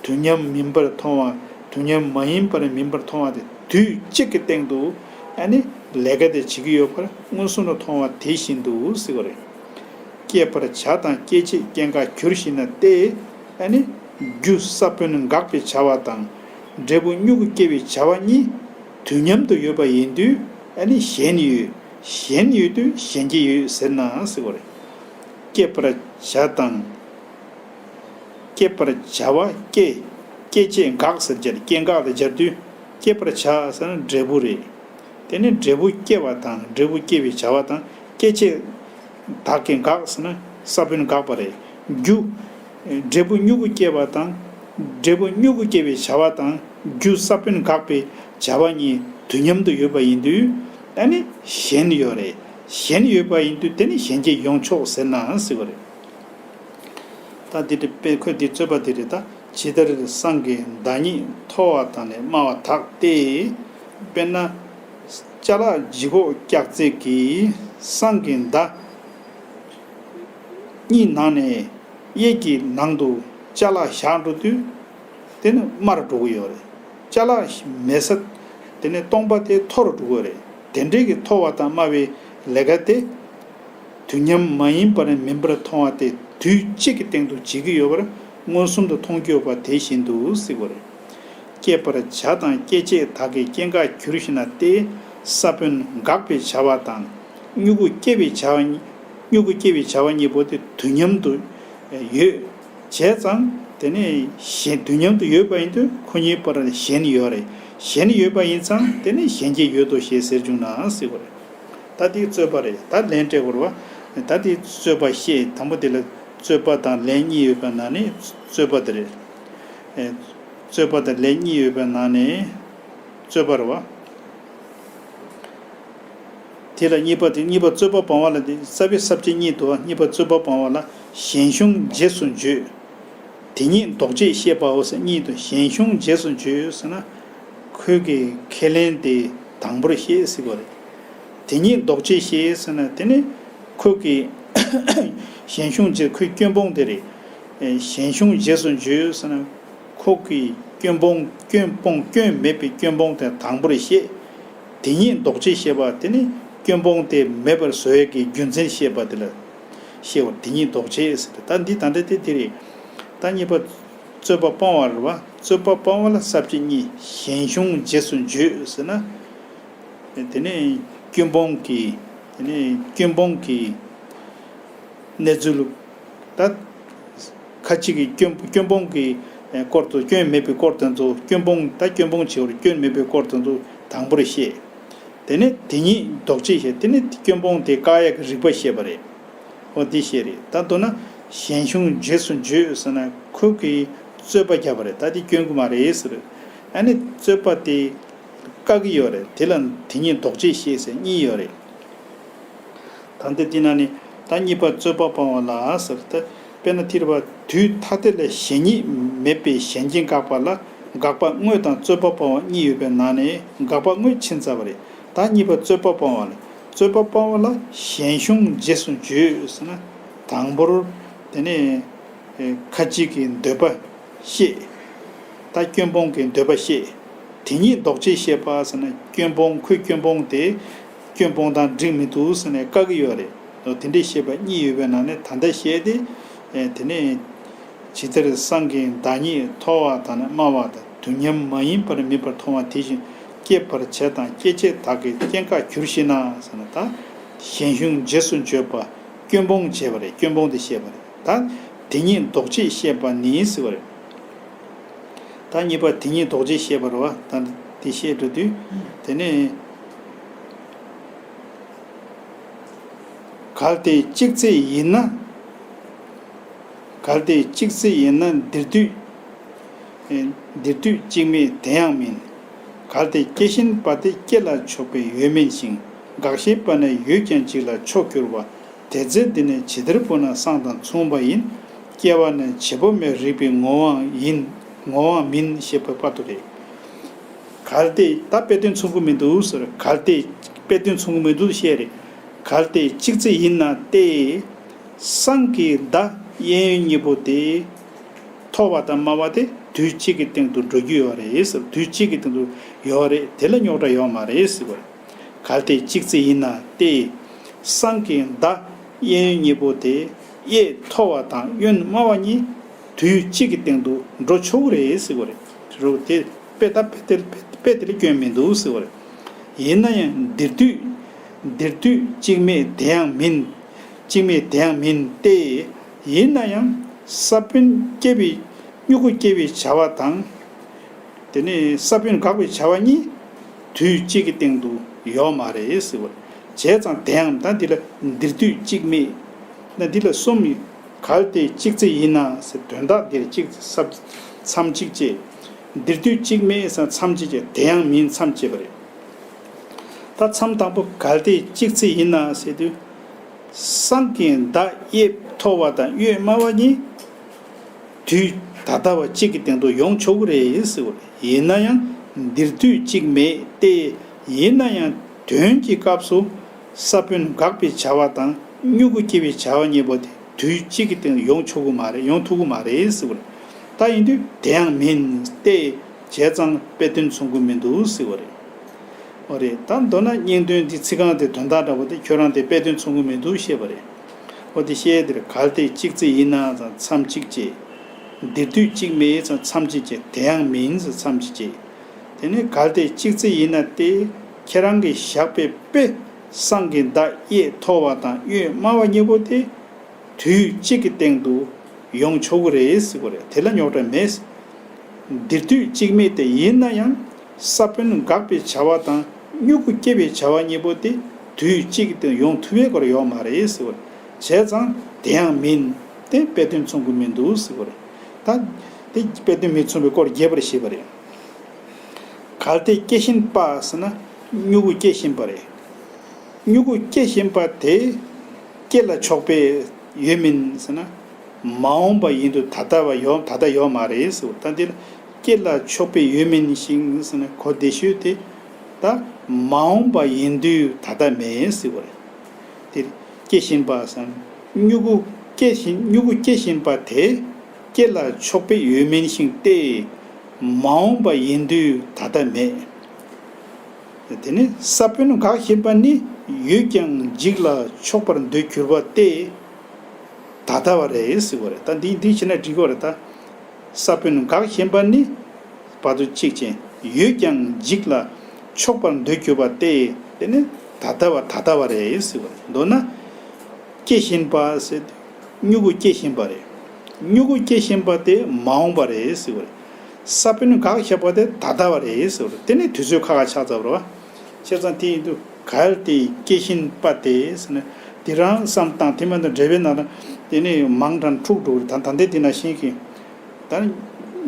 དུས་མཉམ་མིན་པར་མཐོང་བ། དུས་མཉམ་མ་ཡིན་པར་མིན་པར་མཐོང་བ་དེ་དུས་གཅིག་གི་སྟེང་དུ་ཨ་ནི་ལས་ཀ་དེ་བྱེད་ཀྱི་ཡོད་པར་མངོན་སུམ་དུ་མཐོང་བ་དེ་བཞིན་དུ་ཟེར་གི་རེད། སྐྱེད་པར་བྱ་དང་སྐྱེད་བྱེད་སྐྱེ་འགག་འགྱུར་ཞེ་ན་སྟེ། ཨ་ནི་རྒྱུ་ས་བོན་འགག་པའི་བྱ་བ་དང་འབྲས་བུ་མྱུ་གུ་སྐྱེ་བའི་བྱ་བ་གཉིས་དུས་མཉམ་དུ་ཡོད་པ་ཡིན་དུས་ཨ་ནི་གཞན་ཡོད། གཞན་ཡོད་དུས་གཞན་སྐྱེ་ཡོད་ཟེར་ན་ཟེར་གི་རེད། སྐྱེད་པར་བྱ་དང་། སྐྱེད་པར་བྱ་བ་སྐྱེ། སྐྱེད་བྱེད་འགག་ཟེར་སྦྱར། སྐྱེ་འགག་ལ་སྦྱར་དུས། སྐྱེད་པར་བྱ་ཟེར་ན་འབྲས་བུ་རེད། དེ་ནི་འབྲས་བུ་སྐྱེ་བ་དང་འབྲས་བུ་སྐྱེ་བའི་བྱ་བ་དང་སྐྱེད་བྱེད་དག་གི་འགག་ཟེར་ན་ས་བོན་འགག་པ་རེད། རྒྱུ། འབྲས་བུ་མྱུ་གུ་སྐྱེ་བ་དང་། འབྲས་བུ་མྱུ་གུ་སྐྱེ་བའི་བྱ་བ་དང་རྒྱུ་ས་བོན་འགག་པའི་བྱ་བ་གཉིས་དུས་མཉམ་དུ་ཡོད་པ་ཡིན་དུས། ཨ་ནི་གཞན་ཡོད་རེད། གཞན་ཡོད་པ་ཡིན་དུས་དེ་ནི་གཞན་སྐྱེ་ཡོང་ཆོག་ཟེར་ན་ཟེར་བ་རེད། ད་འདི་འདྲ་དཔེ་ཁོས་འདི་རྩོད་པ་འདི་རེད་ད། ཇི་ལྟར་སྲང་གི་མདའ་གཉིས་མཐོ་བ་དང་ནི་དམའ་བ་དག་སྟེ། དཔེར་ན། ཅ་ལག་ལྗིད་ཁོག་རྒྱག་རྩེད་ཀྱི་སྲང་གི་མདའ་གཉིས་ནང་ནས་གཡས་ཀྱི་ནང་དུ་ཅ་ལག་བཞག་འགྲོ་དུས། དེ་ནི་དམའ་རུ་འགྲོ་གི་ཡོད་རེད། ཅ་ལག་མེད་ས་དེ་ནི་སྟོང་པ་དེ་མཐོ་རུ་འགྲོ་གི་ཡོད་རེད། དེ་འདྲའི་གི་མཐོ་བ་དང་དམའ་བའི་ལས་ཀ་དེ། དུས་མཉམ་མ་ཡིན་པར་མིན་པར་མཐོང་བ་དེ་དུས་གཅིག་གི་སྟེང་དུ་བྱེད་ཀྱི་ཡོད་པར་མངོན་སུམ་དུ་མཐོང་རྒྱུ་ཡོད་པ་དེ་བཞིན་དུ་ཟེར་བ་རེད། སྐྱེད་པར་བྱ་དང་སྐྱེད་བྱེད་དག་གི་སྐྱེ་འགག་འགྱུར་ཞེ་ན་སྟེ། ས་བོན་འགག་པའི་བྱ་བ་དང་། མྱུ་གུ་སྐྱེ་བའི་བྱ་བ་གཉིས། མྱུ་གུ་སྐྱེ་བའི་བྱ་བ་གཉིས་པོ་དེ་དུས་མཉམ་དུ་ཡོད། བྱས་ཙང་དེ་ནི་གཞན་དུས་མཉམ་དུ་ཡོད་པ་ཡིན་དུས་ཁོ་གཉིས་བར་གཞན་ཡོད་རེད། གཞན་ཡོད་པ་ཡིན་ཙང་དེ་ནི་གཞན་སྐྱེ་ཡོད་དོ་ཞེས་ཟེར་བྱུང་ན་ཟེར་བ་རེད། ད་དེ་རྩོད་པ་རེད། ད་ལན་སྤྲད་དགོས་རེད་བ། ད་དེ་རྩོད་པ་བཤད་དང་པོ་དེ་ལ་རྩོད་པ་དང་ལན་གཉིས་ཡོད་པའི་ནང་ནས་རྩོད་པ་དེ་རེད། ཨེ། རྩོད་པ་དང་ལན་གཉིས་ཡོད་པའི་ནང་ནས་རྩོད་པ་རེད་བ། དེ་ལ་གཉིས་པ་དེ་གཉིས་པ་རྩོད་པ་སྤང་བ་ལ་དེ་རྩ་བའི་ས་བཅད་གཉིས་འདུག་བ། གཉིས་པ་རྩོད་པ་སྤང་བ་ལ་གཞན་གཞུང་རྗེས་སུ་བརྗོད། དེ་ཉིད་ལྡོག་ཅེས་བཤད་པའོ་ཟེར་གཉིས་འདུག་གཞན་གཞུང་རྗེས་སུ་བརྗོད་ཟེར་ན། ཁོས་ཀྱི་ཁས་ལེན་དེ་དང་པོར་བཤད་ཟེར་བ་རེད། དེ་ཉིད་ལྡོག་ཅེས་བཤད་ཟེར་ན་དེ་ནི་ཁོས་ཀྱི་གཞན་གཞུང་རྗེས་ཁོའི་སྐྱོན་སྤོང་དེ་རེད། གཞན་གཞུང་རྗེས་སུ་བརྗོད་ཟེར་ན་ཁོ་གི་ སྐྱོན་སྤོང་། སྐྱོན་སྤོང་། སྐྱོན་མེད་པའི་སྐྱོན་སྤོང་དེ་དང་པོར་བཤད། དེ་ཉིད་ལྡོག་ཕྱིར་བཤད་པ་དེ་ནི་སྐྱོན་སྤོང་དེ་མེད་པར་བཟོ་ཡས་ཀྱི་རྒྱུ་མཚན་བཤད་པ་དེ་ལ་བཤད་པ། དེ་ཉིད་ལྡོག་ཕྱིར་ཟེར། ད་འདི་ད་ལྟ་དེ་དེ་རེད། ད་གཉིས་པ་རྩོད་པ་སྤང་བ་རེད་བ། རྩོད་པ་སྤང་བ་ལ་ས་བཅད་གཉིས། གཞན་གཞུང་རྗེས་སུ་བརྗོད་ཟེར་ན། དེ་ནས་སྐྱོན་སྤོང་གི། དེ་ནས་སྐྱོན་སྤོང་གི་གནས་ཚུལ། ད་ཁ་ཅིག་གིས་སྐྱོན། སྐྱོན་སྤོང་གི་སྐོར་དུ། སྐྱོན་མེད་པའི་སྐོར་དེ་ཚོ། སྐྱོན་སྤོང་། ད་སྐྱོན་སྤོང་བྱེད་པར་སྐྱོན་མེད་པའི་སྐོར་དེ་ཚོ་དང་པོར་བཤད། དེ་ནས་དེ་ཉིད་ལྡོག་ཕྱིར་བཤད། དེ་ནས་སྐྱོན་སྤོང་དེ་བཀག་ཡག་གི་རིགས་པ་བཤད་པ་རེད། འོ་དེ་བཤད་རེད། ད་མདོར་ན་གཞན་གཞུང་རྗེས་སུ་བརྗོད་ཟེར་ན་ཁོ་གིས་རྩོད་པ་བརྒྱབ་པ་རེད། ད་དེ་སྐྱོན་གྱི་མ་རེད་ཟེར། ཨ་ནི་རྩོད་པ་དེ་བཀག་གི་ཡོད་རེད། དེ་ལ་དེ་ཉིད་ལྡོག་ཕྱིར་བཤད་ཟེར་གཉིས་ཡོད་རེད། ད་འདི་དེ་ན་ནི་ད་གཉིས་པ་རྩོད་པ་སྤང་བ་ལ་ཟེར་ཏེ། དཔེར་ན་དེ་རེད་བ། དུས་ཐ་དད་ལ་གཞན་ཉིད་མེད་པའི་གཞན་རྐྱེན་དགག་པ་ལ་དགག་པ་དངོས་དང་རྩོད་པ་སྤང་བ་གཉིས་ཡོད་པའི་ནང་ནས་དགག་པ་དངོས་ཕྱིན་ཚར་བ་རེད། ད་གཉིས་པ་རྩོད་པ་སྤང་བ་ལ། རྩོད་པ་སྤང་བ་ལ་གཞན་གཞུང་རྗེས་སུ་བརྗོད་ཟེར་ན། དང་པོར་དེ་ནས་ཁ་ཅིག་གི་འདོད་པ་བཤད། ད་སྐྱོན་སྤོང་གི་འདོད་པ་བཤད། དེ་ཉིད་ལྡོག་ཕྱིར་བཤད་པ་ཟེར་ན། སྐྱོན་སྤོང་། ཁོའི་སྐྱོན་སྤོང་དེ་སྐྱོན་སྤོང་དང་འགྲིག་མི་འདུག་ཟེར་ནས་བཀག་གི་ཡོད་རེད། དེ་འདྲའི་བཤད་པ་གཉིས་ཡོད་པའི་ནང་ནས་ད་ལྟ་བཤད་དེ། དེ་ནས་ཇི་ལྟར་སྲང་གི་བདག་ཉིད་མཐོ་བ་དང་དམའ་བ་དང་དུས་མཉམ་མ་ཡིན་པར་མིན་པར་མཐོང་བ་དེ་བཞིན་སྐྱེད་པར་བྱེད་དང་སྐྱེད་བྱེད་དག་གི་སྐྱེ་འགག་འགྱུར་ཞིང་ན་ཟེར་ན། ད་གཞན་གཞུང་རྗེས་སུ་བརྗོད་པ། སྐྱོན་སྤོང་བྱས་པ་རེད། སྐྱོན་སྤོང་དེ་བཤད་པ་རེད། ད་དེ་ཉིད་ལྡོག་ཕྱིར་བཤད་པ་ནི་ཟེར་བ་རེད། ད་གཉིས་པ་དེ་ཉིད་ལྡོག་ཕྱིར་བཤད་པ་རེད་བ། ད་འདི་བཤད་འགྲོ་དུས་དེ་ནས། གལ་ཏེ་གཅིག་ཚེ་ཡིན་ན། གལ་ཏེ་གཅིག་ཚེ་ཡིན་ན་འདིར་དུས། འདིར་དུས་གཅིག་མེད་དེ་ཡང་མིན། གལ་ཏེ་སྐྱེ་བཞིན་པ་དེ་སྐྱེ་ལ་ཕྱོགས་པའི་ཡོད་མིན་ཞིང་། འགག་བཞིན་པ་ནི་ཡོད་ཀྱང་འཇིག་ལ་ཕྱོགས་གྱུར་པ། དེ་ཚེ་འདི་ནི་ཇི་ལྟར་བུ་ན་སྲང་དང་མཚུངས་པ་ཡིན། སྐྱེ་བ་ནི་བྱེད་པོ་མེད་རིགས་པའི་ངོ་བོའང་ཡིན། ངོ་བོའང་མིན་ཞེས་པའི་བར་དུ་རེད། གལ་ཏེ། ད་དཔེ་དོན་མཚུངས་ཀྱི་མི་འདུག་ཟེར། གལ་ཏེ། དཔེ་དོན་མཚུངས་ཀྱི་མི་འདུག་བཤད་རེད། གལ་ཏེ་གཅིག་ཚེ་ཡིན་ན་སྟེ། སྲང་གི་མདའ་གཡས་གཡོན་གཉིས་པོ་དེ། མཐོ་བ་དང་དམའ་བ་དེ་དུས་གཅིག་གི་སྟེང་དུ་འགྲོ་རྒྱུ་ཡོད་རེད་ཟེར། དུས་གཅིག་གི་སྟེང་དུ་ཡོད་རེད། དེ་ལ་རྙོག་དྲ་ཡོད་མ་རེད་ཟེར་བ་རེད། གལ་ཏེ་གཅིག་ཚེ་ཡིན་ན་སྟེ། སྲང་གི་མདའ་གཡས་གཡོན་གཉིས་པོ་དེ་གཡས་མཐོ་བ་དང་གཡོན་དམའ་བ་གཉིས་དུས་གཅིག་གི་སྟེང་དུ་འགྲོ་ཆོག་གི་རེད་ཟེར་བ་རེད། རུ་དེ་དཔེ་ད་དཔེ་དེ་དཔེ་དེ་ལ་སྐྱོན་མི་འདུག་ཟེར་བ་རེད། ཡིན་ན་ཡང་འདིར་དུས། འདིར་དུས་གཅིག་མེད་དེ་ཡང་མིན། གཅིག་མེད་དེ་ཡང་མིན་ཏེ། ཡིན་ན་ཡང་ས་བོན་སྐྱེ་བའི་སྨྱུ་གུ་སྐྱེ་བའི་བྱ་བ་དང་། དེ་ནས་ས་བོན་འགག་པའི་བྱ་བ་གཉིས་དུས་གཅིག་གི་སྟེང་དུ་ཡོད་མ་རེད་ཟེར་བ། བྱས་ཙང་དེ་ཡང་ད་འདི་ལ་འདིར་དུས་གཅིག་མེད། ད་འདི་ལ་གསུམ་ཡོད། གལ་ཏེ་གཅིག་ཚེ་ཡིན་ན་ཟེར། དོན་དག་འདིར་གཅིག་ས་མཚམས་གཅིག་བཅད། འདིར་དུས་གཅིག་མེད་ཟེར་མཚམས་གཅིག་བཅད། དེ་ཡང་མིན་མཚམས་བཅད་པ་རེད། ད་མཚམས་དང་པོ་གལ་ཏེ་གཅིག་ཚེ་ཡིན་ན་ཟེར་དུས། སྲང་གི་མདའ་གཡས་མཐོ་བ་དང་གཡོན་དམའ་བ་གཉིས་དུས་ད་ལྟ་བ་གཅིག་གི་སྟེང་དུ་ཡོང་ཆོག་གི་རེད་ཟེར་བ་རེད། ཡིན་ན་ཡང་འདིར་དུས་གཅིག་མེད་དེ། ཡིན་ན་ཡང་དོན་གྱི་སྐབས་སུ་ས་བོན་འགག་པའི་བྱ་བ་དང་སྨྱུ་གུ་སྐྱེ་བའི་བྱ་བ་གཉིས་པོ་དེ་དུས་གཅིག་གི་སྟེང་ཡོང་ཆོག་གི་མ་རེད། ཡོང་ཐུབ་གི་མ་རེད་ཟེར་བ་རེད། ད་ཡིན་དུས་དེ་ཡང་མིན་ཏེ། བྱས་ཙང་དཔེ་དོན་མཚུངས་ཀྱི་མི་འདུག་ཟེར་བ་རེད། འོ་རེད། ད་མདོར་ན་སྙིང་དོན་འདི་ཚིག་རྐང་དེ་དོན་དག་འདྲ་པོ་དེ་ཁྱོད་རང་དེ་དཔེ་དོན་མཚུངས་ཀྱི་མི་འདུག་བཤད་པ་རེད། འོ་དེ་བཤད་དེར་གལ་ཏེ་གཅིག་ཚེ་ཡིན་ན་ཙང་མཚམས་གཅིག་བཅད། འདིར་དུས་གཅིག་མེད་ཙང་མཚམས་གཅིག་བཅད། དེ་ཡང་མིན་ཙང་མཚམས་གཅིག་བཅད། དེ་ནས་གལ་ཏེ་གཅིག་ཚེ་ཡིན་ན་སྟེ། ཁྱེད་རང་གིས་བཞག་པའི་དཔེ་སྲང་གི་མདའ་གཡས་མཐོ་བ་དང་གཡོན་དམའ་བ་གཉིས་པོ་དེ། དུས་གཅིག་གི་སྟེང་དུ་ཡོང་ཆོག་གི་རེད་ཟེར་བ་རེད། དེ་ལ་རྙོག་དྲ་མེད། འདིར་དུས་གཅིག་མེད་དེ། ཡིན་ན་ཡང་ས་བོན་འགག་པའི་བྱ་བ་དང་སྨྱུ་གུ་སྐྱེ་བའི་བྱ་བ་གཉིས་པོ་དེ་དུས་གཅིག་གི་སྟེང་ཡོང་ཐུབ་པའི་སྐོར་ཡོད་མ་རེད་ཟེར་བ་རེད། བྱས་ཙང་དེ་ཡང་མིན་ཏེ། དཔེ་དོན་མཚུངས་ཀྱི་མི་འདུག་ཟེར་བ་རེད། ད་དེ་དཔེ་དོན་མི་མཚུངས་པའི་སྐོར་རྒྱས་པར་བཤད་པ་རེད། གལ་ཏེ་སྐྱེ་བཞིན་པ་ཟེར་ན་སྨྱུ་གུ་སྐྱེ་བཞིན་པ་རེད། སྨྱུ་གུ་སྐྱེ་བཞིན་པ་དེ་སྐྱེ་ལ་ཕྱོགས་པའི་ཡོད་མིན་ཟེར་ན། མ་འོངས་པ་ཡིན་དུས་ད་ལྟ་བ་ཡོད། ད་ལྟ་ཡོད་མ་རེད་ཟེར། ད་འདིར་སྐྱེ་ལ་ཕྱོགས་པའི་ཡོད་མིན་ཞིང་ཟེར་ན་གོ་བདེ་ཤོས་དེ། ད་མ་འོངས་པ་ཡིན་དུས་ད་ལྟ་མེད་ཟེར་བ་རེད། དེར་སྐྱེ་བཞིན་པ་ཟེར་ན་སྨྱུ་གུ་སྐྱེ་བཞིན། སྨྱུ་གུ་སྐྱེ་བཞིན་པ་དེ་སྐྱེ་ལ་ཕྱོགས་པའི་ཡོད་མིན་ཞིང་སྟེ། མ་འོངས་པ་ཡིན་དུས་ད་ལྟ་མེད། དེ་ནི་ས་བོན་འགགས་བཞིན་པ་ནི། ཡོད་ཀྱང་འཇིག་ལ་ཆོག་པར་འདོད་གྱུར་པ་སྟེ། ད་ལྟ་བ་རེད་ཟེར་བ་རེད། ད་འདི་འདི་བྱས་ན་འགྲིག་གི་རེད་ད། ས་བོན་འགགས་བཞིན་པ་ནི། བར་དུ་གཅིག་ཅན། ཡོད་ཀྱང་འཇིག་ལ་ཆོག་པར་འདོད་གྱུར་པ་སྟེ། དེ་ནི་ད་ལྟ་བ་ད་ལྟ་བ་རེད་ཟེར་བ་རེད། མདོར་ན། སྐྱེ་བཞིན་པ་ཟེར། མྱུ་གུ་སྐྱེ་བཞིན་པ་རེད། མྱུ་གུ་སྐྱེ་བཞིན་པ་དེ་མ་འོངས་པ་རེད་ཟེར་བ་རེད། ས་བོན་འགགས་བཞག་པ་དེ་ད་ལྟ་བ་རེད་ཟེར་བ་རེད། དེ་ནི་དུས་ཚོད་ཁ་ཁ་ཆགས་ཚར་བ་རེད་བ། བྱས་ཙང་དེ་ཡིན་དུས་གལ་ཏེ་སྐྱེ་བཞིན་པ་དེ་ཟེར་ན། དེ་རང་བསམ་སྟངས་དེ་མ་གཏོགས་འགྲེལ་པའི་ནང་ལ་དེ་ནི་མང་དྲགས་འཁྲུག་འགྲོ་གི་རེད། ད་ད་ལྟའི་དེ་ན་ཤེས་ཀྱི། ད་ནི་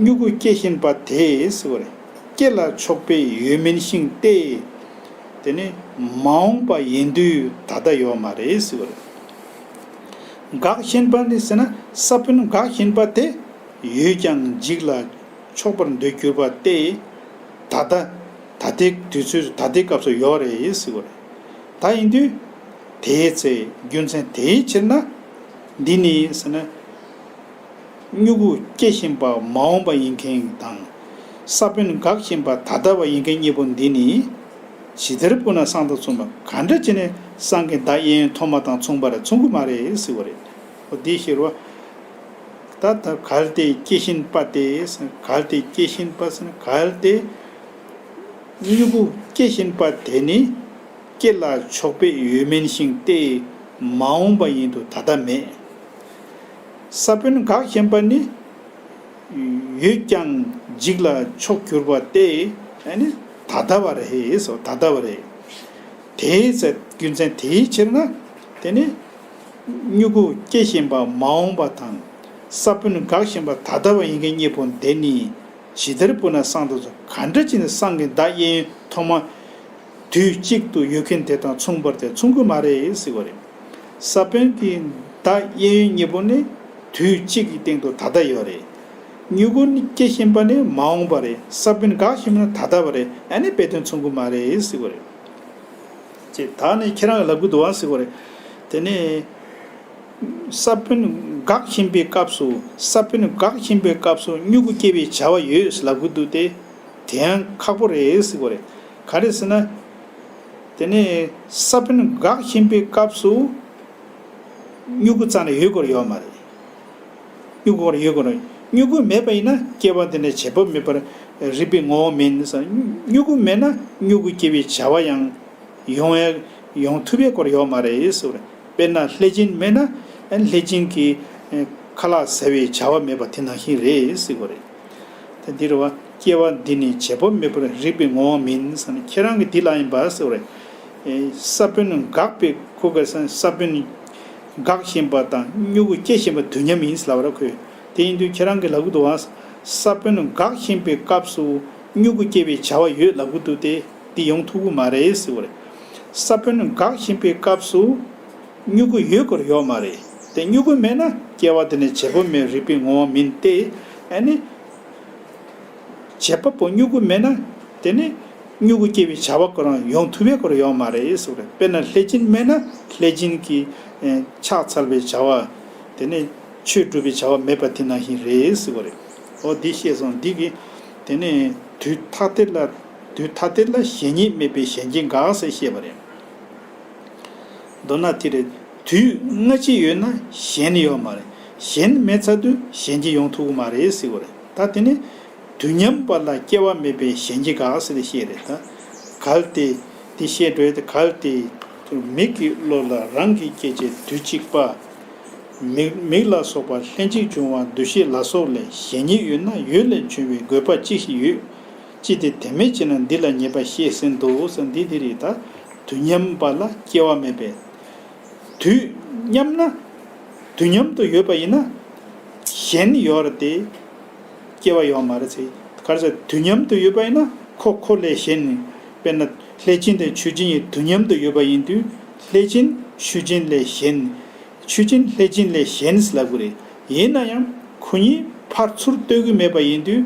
མྱུ་གུ་སྐྱེ་བཞིན་པ་དེ་ཟེར་བ་རེད། སྐྱེ་ལ་ཆོག་པའི་ཡོད་མིན་ཤིང་སྟེ། དེ་ནི་མ་འོངས་པ་ཡིན་དུས་ད་ལྟ་ཡོད་མ་རེད་ཟེར་བ་རེད། འགགས་བཞིན་པ་ནི་ཟེར་ན་ས་བོན་འགགས་བཞིན་པ་དེ་ཡོད་ཀྱང་འཇིག་ལ་ཆོག་པར་འདོད་གྱུར་པ་སྟེ། ད་ལྟ་ད་ལྟའི་དུས་ཚོད་ད་ལྟའི་སྐབས་སུ་ཡོད་རེད་ཟེར་བ་རེད། ད་ཡིན་དུས་དེའི་ཚེ་རྒྱུ་མཚན་དེའི་ཕྱིར་ན། འདི་ནི་ཟེར་ན། མྱུ་གུ་སྐྱེ་བཞིན་པ་མ་འོངས་པ་ཡིན་མཁན་དང་། ས་བོན་འགགས་བཞིན་པ་ད་ལྟ་བ་ཡིན་མཁན་གཉིས་པོ་འདི་ནི། ཇི་ལྟར་སྤུ་ན་བསང་དང་མཚུངས་པ། ག་འདྲ་བྱས་ནས་བསང་གི་མདའ་གཡས་གཡོན་ཐོག་མ་དང་མཚུངས་པ་རེད། མཚུངས་ཀྱི་མ་རེད་ཟེར་བ་རེད། འོ་དེའི་ཕྱིར་རོ། ད་ལྟ་གལ་ཏེ་སྐྱེ་བཞིན་པ་དེ། གལ་ཏེ་སྐྱེ་བཞིན་པ་ཟེར་ན་གལ་ཏེ། མྱུ་གུ་སྐྱེ་བཞིན་པ་དེ་ནི། སྐྱེ་ལ་ཆོག་པའི་ཡོད་མིན་ཤིང་སྟེ། མ་འོངས་པ་ཡིན་དུས་ད་ལྟ་མེད། ས་བོན་འགགས་བཞིན་པ་ནི། ཡོད་ཀྱང་འཇིག་ལ་ཆོག་གྱུར་པ་སྟེ། ཨ་ནི་ད་ལྟ་བ་རེད་ཟེར། ད་ལྟ་བ་རེད། དེའི་ཚེ་རྒྱུ་མཚན་དེའི་ཕྱིར་ན། དེ་ནི་མྱུ་གུ་སྐྱེ་བཞིན་པ་མ་འོངས་པ་དང་། ས་བོན་འགགས་བཞིན་པ་ད་ལྟ་བ་ཡིན་མཁན་གཉིས་པོ་དེ་ནི། ཇི་ལྟར་སྤུ་ན་བསང་དང་མཚུངས། ག་འདྲ་བྱས་ནས་བསང་གི་མདའ་གཡས་གཡོན་ཐོག་མ་དུས་གཅིག་ཏུ་ཡོད་མཁན་དེ་དང་མཚུངས་པར་དེ་མཚུངས་ཀྱི་མ་རེད་ཟེར་བ་རེད། ས་བོན་གྱི་མདའ་གཡས་གཡོན་གཉིས་པོ་ནི་དུས་གཅིག་གི་སྟེང་དུ་ད་ལྟ་ཡོད་རེད། མྱུ་གུ་ནི་སྐྱེ་བཞིན་པ་ནི་མ་འོངས་པ་རེད། ས་བོན་འགགས་བཞིན་པ་ནི་ད་ལྟ་བ་རེད། ཨ་ནི་དཔེ་དོན་མཚུངས་ཀྱི་མ་རེད་ཟེར་བ་རེད། ཅེས་ད་ནི་ཁྱེད་རང་གིས་ལབ་ཀྱི་འདུག་བ་ཟེར་བ་རེད། དེ་ནས། ས་བོན་འགགས་བཞིན་པའི་སྐབས་སུ། ས་བོན་འགགས་བཞིན་པའི་སྐབས་སུ་མྱུ་གུ་སྐྱེ་བའི་བྱ་བ་ཡོད་ཟེར་ལབ་ཀྱི་འདུག་སྟེ། དེ་ཡང་ཁག་པོ་རེད་ཟེར་བ་རེད། ག་རེ་ཟེར་ན། དེ་ནས་ས་བོན་འགགས་བཞིན་པའི་སྐབས་སུ་མྱུ་གུ་རྩ་ནས་ཡོད་དགོས་ཡོད་མ་རེད། མྱུ་གུ་ཡོད་དགོས་རེད། མྱུ་གུ་མེད་པ་ཡིན་ན་སྐྱེ་བ་འདི་ནས་བྱེད་པ་མེད་པར་རིག་པའི་ངོ་བོ་མིན་ཟེར། མྱུ་གུ་མེད་ན་མྱུ་གུ་སྐྱེ་བའི་བྱ་བ་ཡང་ཡོང་ཡ་ཡོང་ཐུབ་པའི་སྐོར་ཡོད་མ་རེད་ཟེར་བ་རེད། དཔེར་ན་ལྷས་སྦྱིན་མེད་ན་ཨ་ནི་ལྷས་སྦྱིན་གྱི་ཨ་ཁ་ལག་ཟ་བའི་བྱ་བ་མེད་པ་དེ་ནང་བཞིན་རེད་ཟེར་བ་རེད། ད་འདི་རེད་བ། སྐྱེ་བ་འདི་ནི་བྱེད་པ་མེད་པར་རིག་པའི་ངོ་བོ་མིན་ཟེར་ན་ཁྱེད་རང་གིས་འདི་ལབ་ཡིན་པ་ཟེར་བ་རེད། ཨེ་ས་བོན་འགགས་པའི་ཁུ་ག་ས་ས་བོན་འགགས་བཞིན་པ་དང་མྱུ་གུ་སྐྱེ་བཞིན་པ་དུས་མཉམ་ཡིན་ཟེར་ལབ་པ་རེད་ཁོས། དེ་ཡིན་དུས་ཁྱེད་རང་གིས་ལབ་ཀྱི་འདུག་བ། ས་བོན་འགགས་བཞིན་པའི་སྐབས་སུ་མྱུ་གུ་སྐྱེ་བའི་བྱ་བ་ཡོད་ལབ་ཀྱི་འདུག་སྟེ། འདི་ཡོང་ཐུབ་ཀྱི་མ་རེད་ཟེར་བ་རེད། ས་བོན་འགགས་བཞིན་པའི་སྐབས་སུ་མྱུ་གུ་ཡོད་དགོས་ཡོད་མ་རེད། དེ་མྱུ་གུ་མེད་ན་སྐྱེ་བ་དེ་ནི་བྱེད་པ་མེད་རིག་པའི་ངོ་བོ་མིན་ཏེ། ཨ་ནི་བྱེད་པ་པོ་མྱུ་གུ་མེད་ན་དེ་ནི་མྱུ་གུ་སྐྱེ་བའི་བྱ་བ་ཁོ་རང་ཡོང་ཐུབ་པའི་སྐོར་ཡོད་མ་རེད་ཟེར་བ་རེད། དཔེར་ན་ལྷས་སྦྱིན་མེད་ན་ལྷས་སྦྱིན་གྱི་ཨེ་ཕྱག་འཚལ་བའི་བྱ་བ་དེ་ནི་ཆོས་སྒྲུབ་པའི་བྱ་བ་མེད་པ་དེ་ནང་བཞིན་རེད་ཟེར་བ་རེད། འོ་འདི་ཤེས་སོང་། འདི་གིས་དེ་ནས་དུས་ཐ་དད་ལ། དུས་ཐ་དད་ལ་གཞན་ཉིད་མེད་པས་གཞན་གྱིས་འགག་ཟེར་བཤད་པ་རེད། མདོར་ན་དེ་རེད། དུས་སྔ་ཕྱི་ཡོད་ན་གཞན་ཡོད་མ་རེད། གཞན་མེད་ཚར་དུས་གཞན་གྱིས་ཡོང་ཐུབ་ཀྱི་མ་རེད་ཟེར་བ་རེད། ད་དེ་ནི་དུས་མཉམ་པ་ལ་སྐྱེ་བ་མེད་པས་གཞན་གྱིས་འགག་ཟེར་ཏེ་བཤད་རེད་ད། གལ་ཏེ། དེ་བཤད་འགྲོ་ཡ་དེ་གལ་ཏེ། མིག་གི་བློ་ལ་རང་གི་སྐྱེ་མཆེད་དུས་གཅིག་པ། མིག་མིག་ལ་སོགས་པ་ལྷན་ཅིག་འབྱུང་བ་འདུ་ཤེས་ལ་སོགས་ལས་གཞན་ཉིད་ཡོད་ན་ཡོད་ལས་བྱུང་བའི་དགོས་པ་ཅི་ཞིག་ཡོད། ཅི་སྟེ་དེ་མེད་ཅེ་ན་འདི་ལ་ཉེས་པ་བཤད་ཟིན་ཏོ་ཟེར། འདི་དེ་རེད་ད། དུས་མཉམ་པ་ལ་སྐྱེ་བ་མེད་པས། དུས་མཉམ་ན། དུས་མཉམ་དུ་ཡོད་པ་ཡིན་ན། གཞན་ཡོད་རེད་དེ། སྐྱེ་བ་ཡོད་མ་རེད་ཟེར། ག་རེ་ཟེར། དུས་མཉམ་དུ་ཡོད་པ་ཡིན་ན་ཁོ་ཁོ་ལས་གཞན། དཔེར་ན་ལྷས་སྦྱིན་དང་ཆོས་སྦྱིན་གཉིས་དུས་མཉམ་དུ་ཡོད་པ་ཡིན་དུས་ལྷས་སྦྱིན་ཆོས་སྦྱིན་ལས་གཞན། ཆོས་སྦྱིན་ལྷས་སྦྱིན་ལས་གཞན་ཟེར་ལབ་དགོས་རེད། ཡིན་ན་ཡང་ཁོ་གཉིས་ཕར་ཚུར་ལྟོས་ཀྱི་མེད་པ་ཡིན་དུས།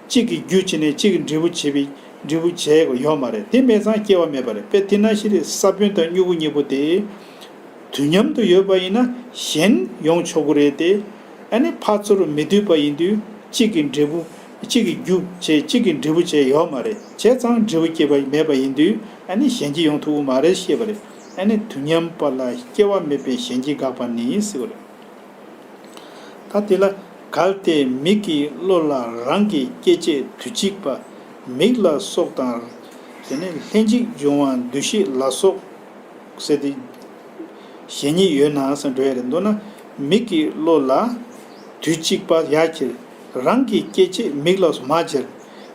གཅིག་གིས་རྒྱུ་བྱས་ནས་གཅིག་གིས་འབྲས་བུ་བྱེད་པའི་འབྲས་བུ་བྱེད་དགོས་ཡོད་མ་རེད། དེ་མེད་ཙང་སྐྱེ་བ་མེད་པ་རེད། དཔེ་དེ་ན་ཞིག་རེད། ས་བོན་དང་མྱུ་གུ་གཉིས་པོ་དེ་དུས་མཉམ་དུ་ཡོད་པ་ཡིན་ན་གཞན་ཡོང་ཆོག་གི་རེད་དེ། ཨ་ནི་ཕར་ཚུར་མི་ལྟོས་པ་ཡིན་དུས་གཅིག་གིས་འབྲས་བུ་ གཅིག་གི་རྒྱུ་བྱས་གཅིག་གི་འབྲས་བུ་བྱས་ཡོད་མ་རེད། བྱས་ཙང་འབྲས་བུ་སྐྱེས་པ་མེད་པ་ཡིན་དུས་ཨ་ནི་གཞན་གྱིས་ཡོང་ཐུབ་ཀྱི་མ་རེད་ཞེས་པ་རེད། ཨ་ནི་དུས་མཉམ་པ་ལ་སྐྱེ་བ་མེད་པའི་གཞན་གྱིས་དགག་པ་ནི་ཟེར་བ་རེད། ད་དེ་ལ་གལ་ཏེ་མིག་གི་བློ་ལ་རང་གི་སྐྱེ་མཆེད་དུས་གཅིག་པ་མིག་ལ་སོགས་དང་། དེ་ནས་ལྷན་ཅིག་འབྱུང་བ་འདུ་ཤེས་ལ་སོགས་ཟེར་ཏེ་གཞན་ཉིད་ཡོད་ན་ཟེར་འགྲོ་ཡ་རེད། མདོར་ན་མིག་གི་བློ་ལ་དུས་གཅིག་པ་ཡ་ཁྱེར་རང་གི་སྐྱེ་མཆེད་མིག་ལ་མ་སྦྱར།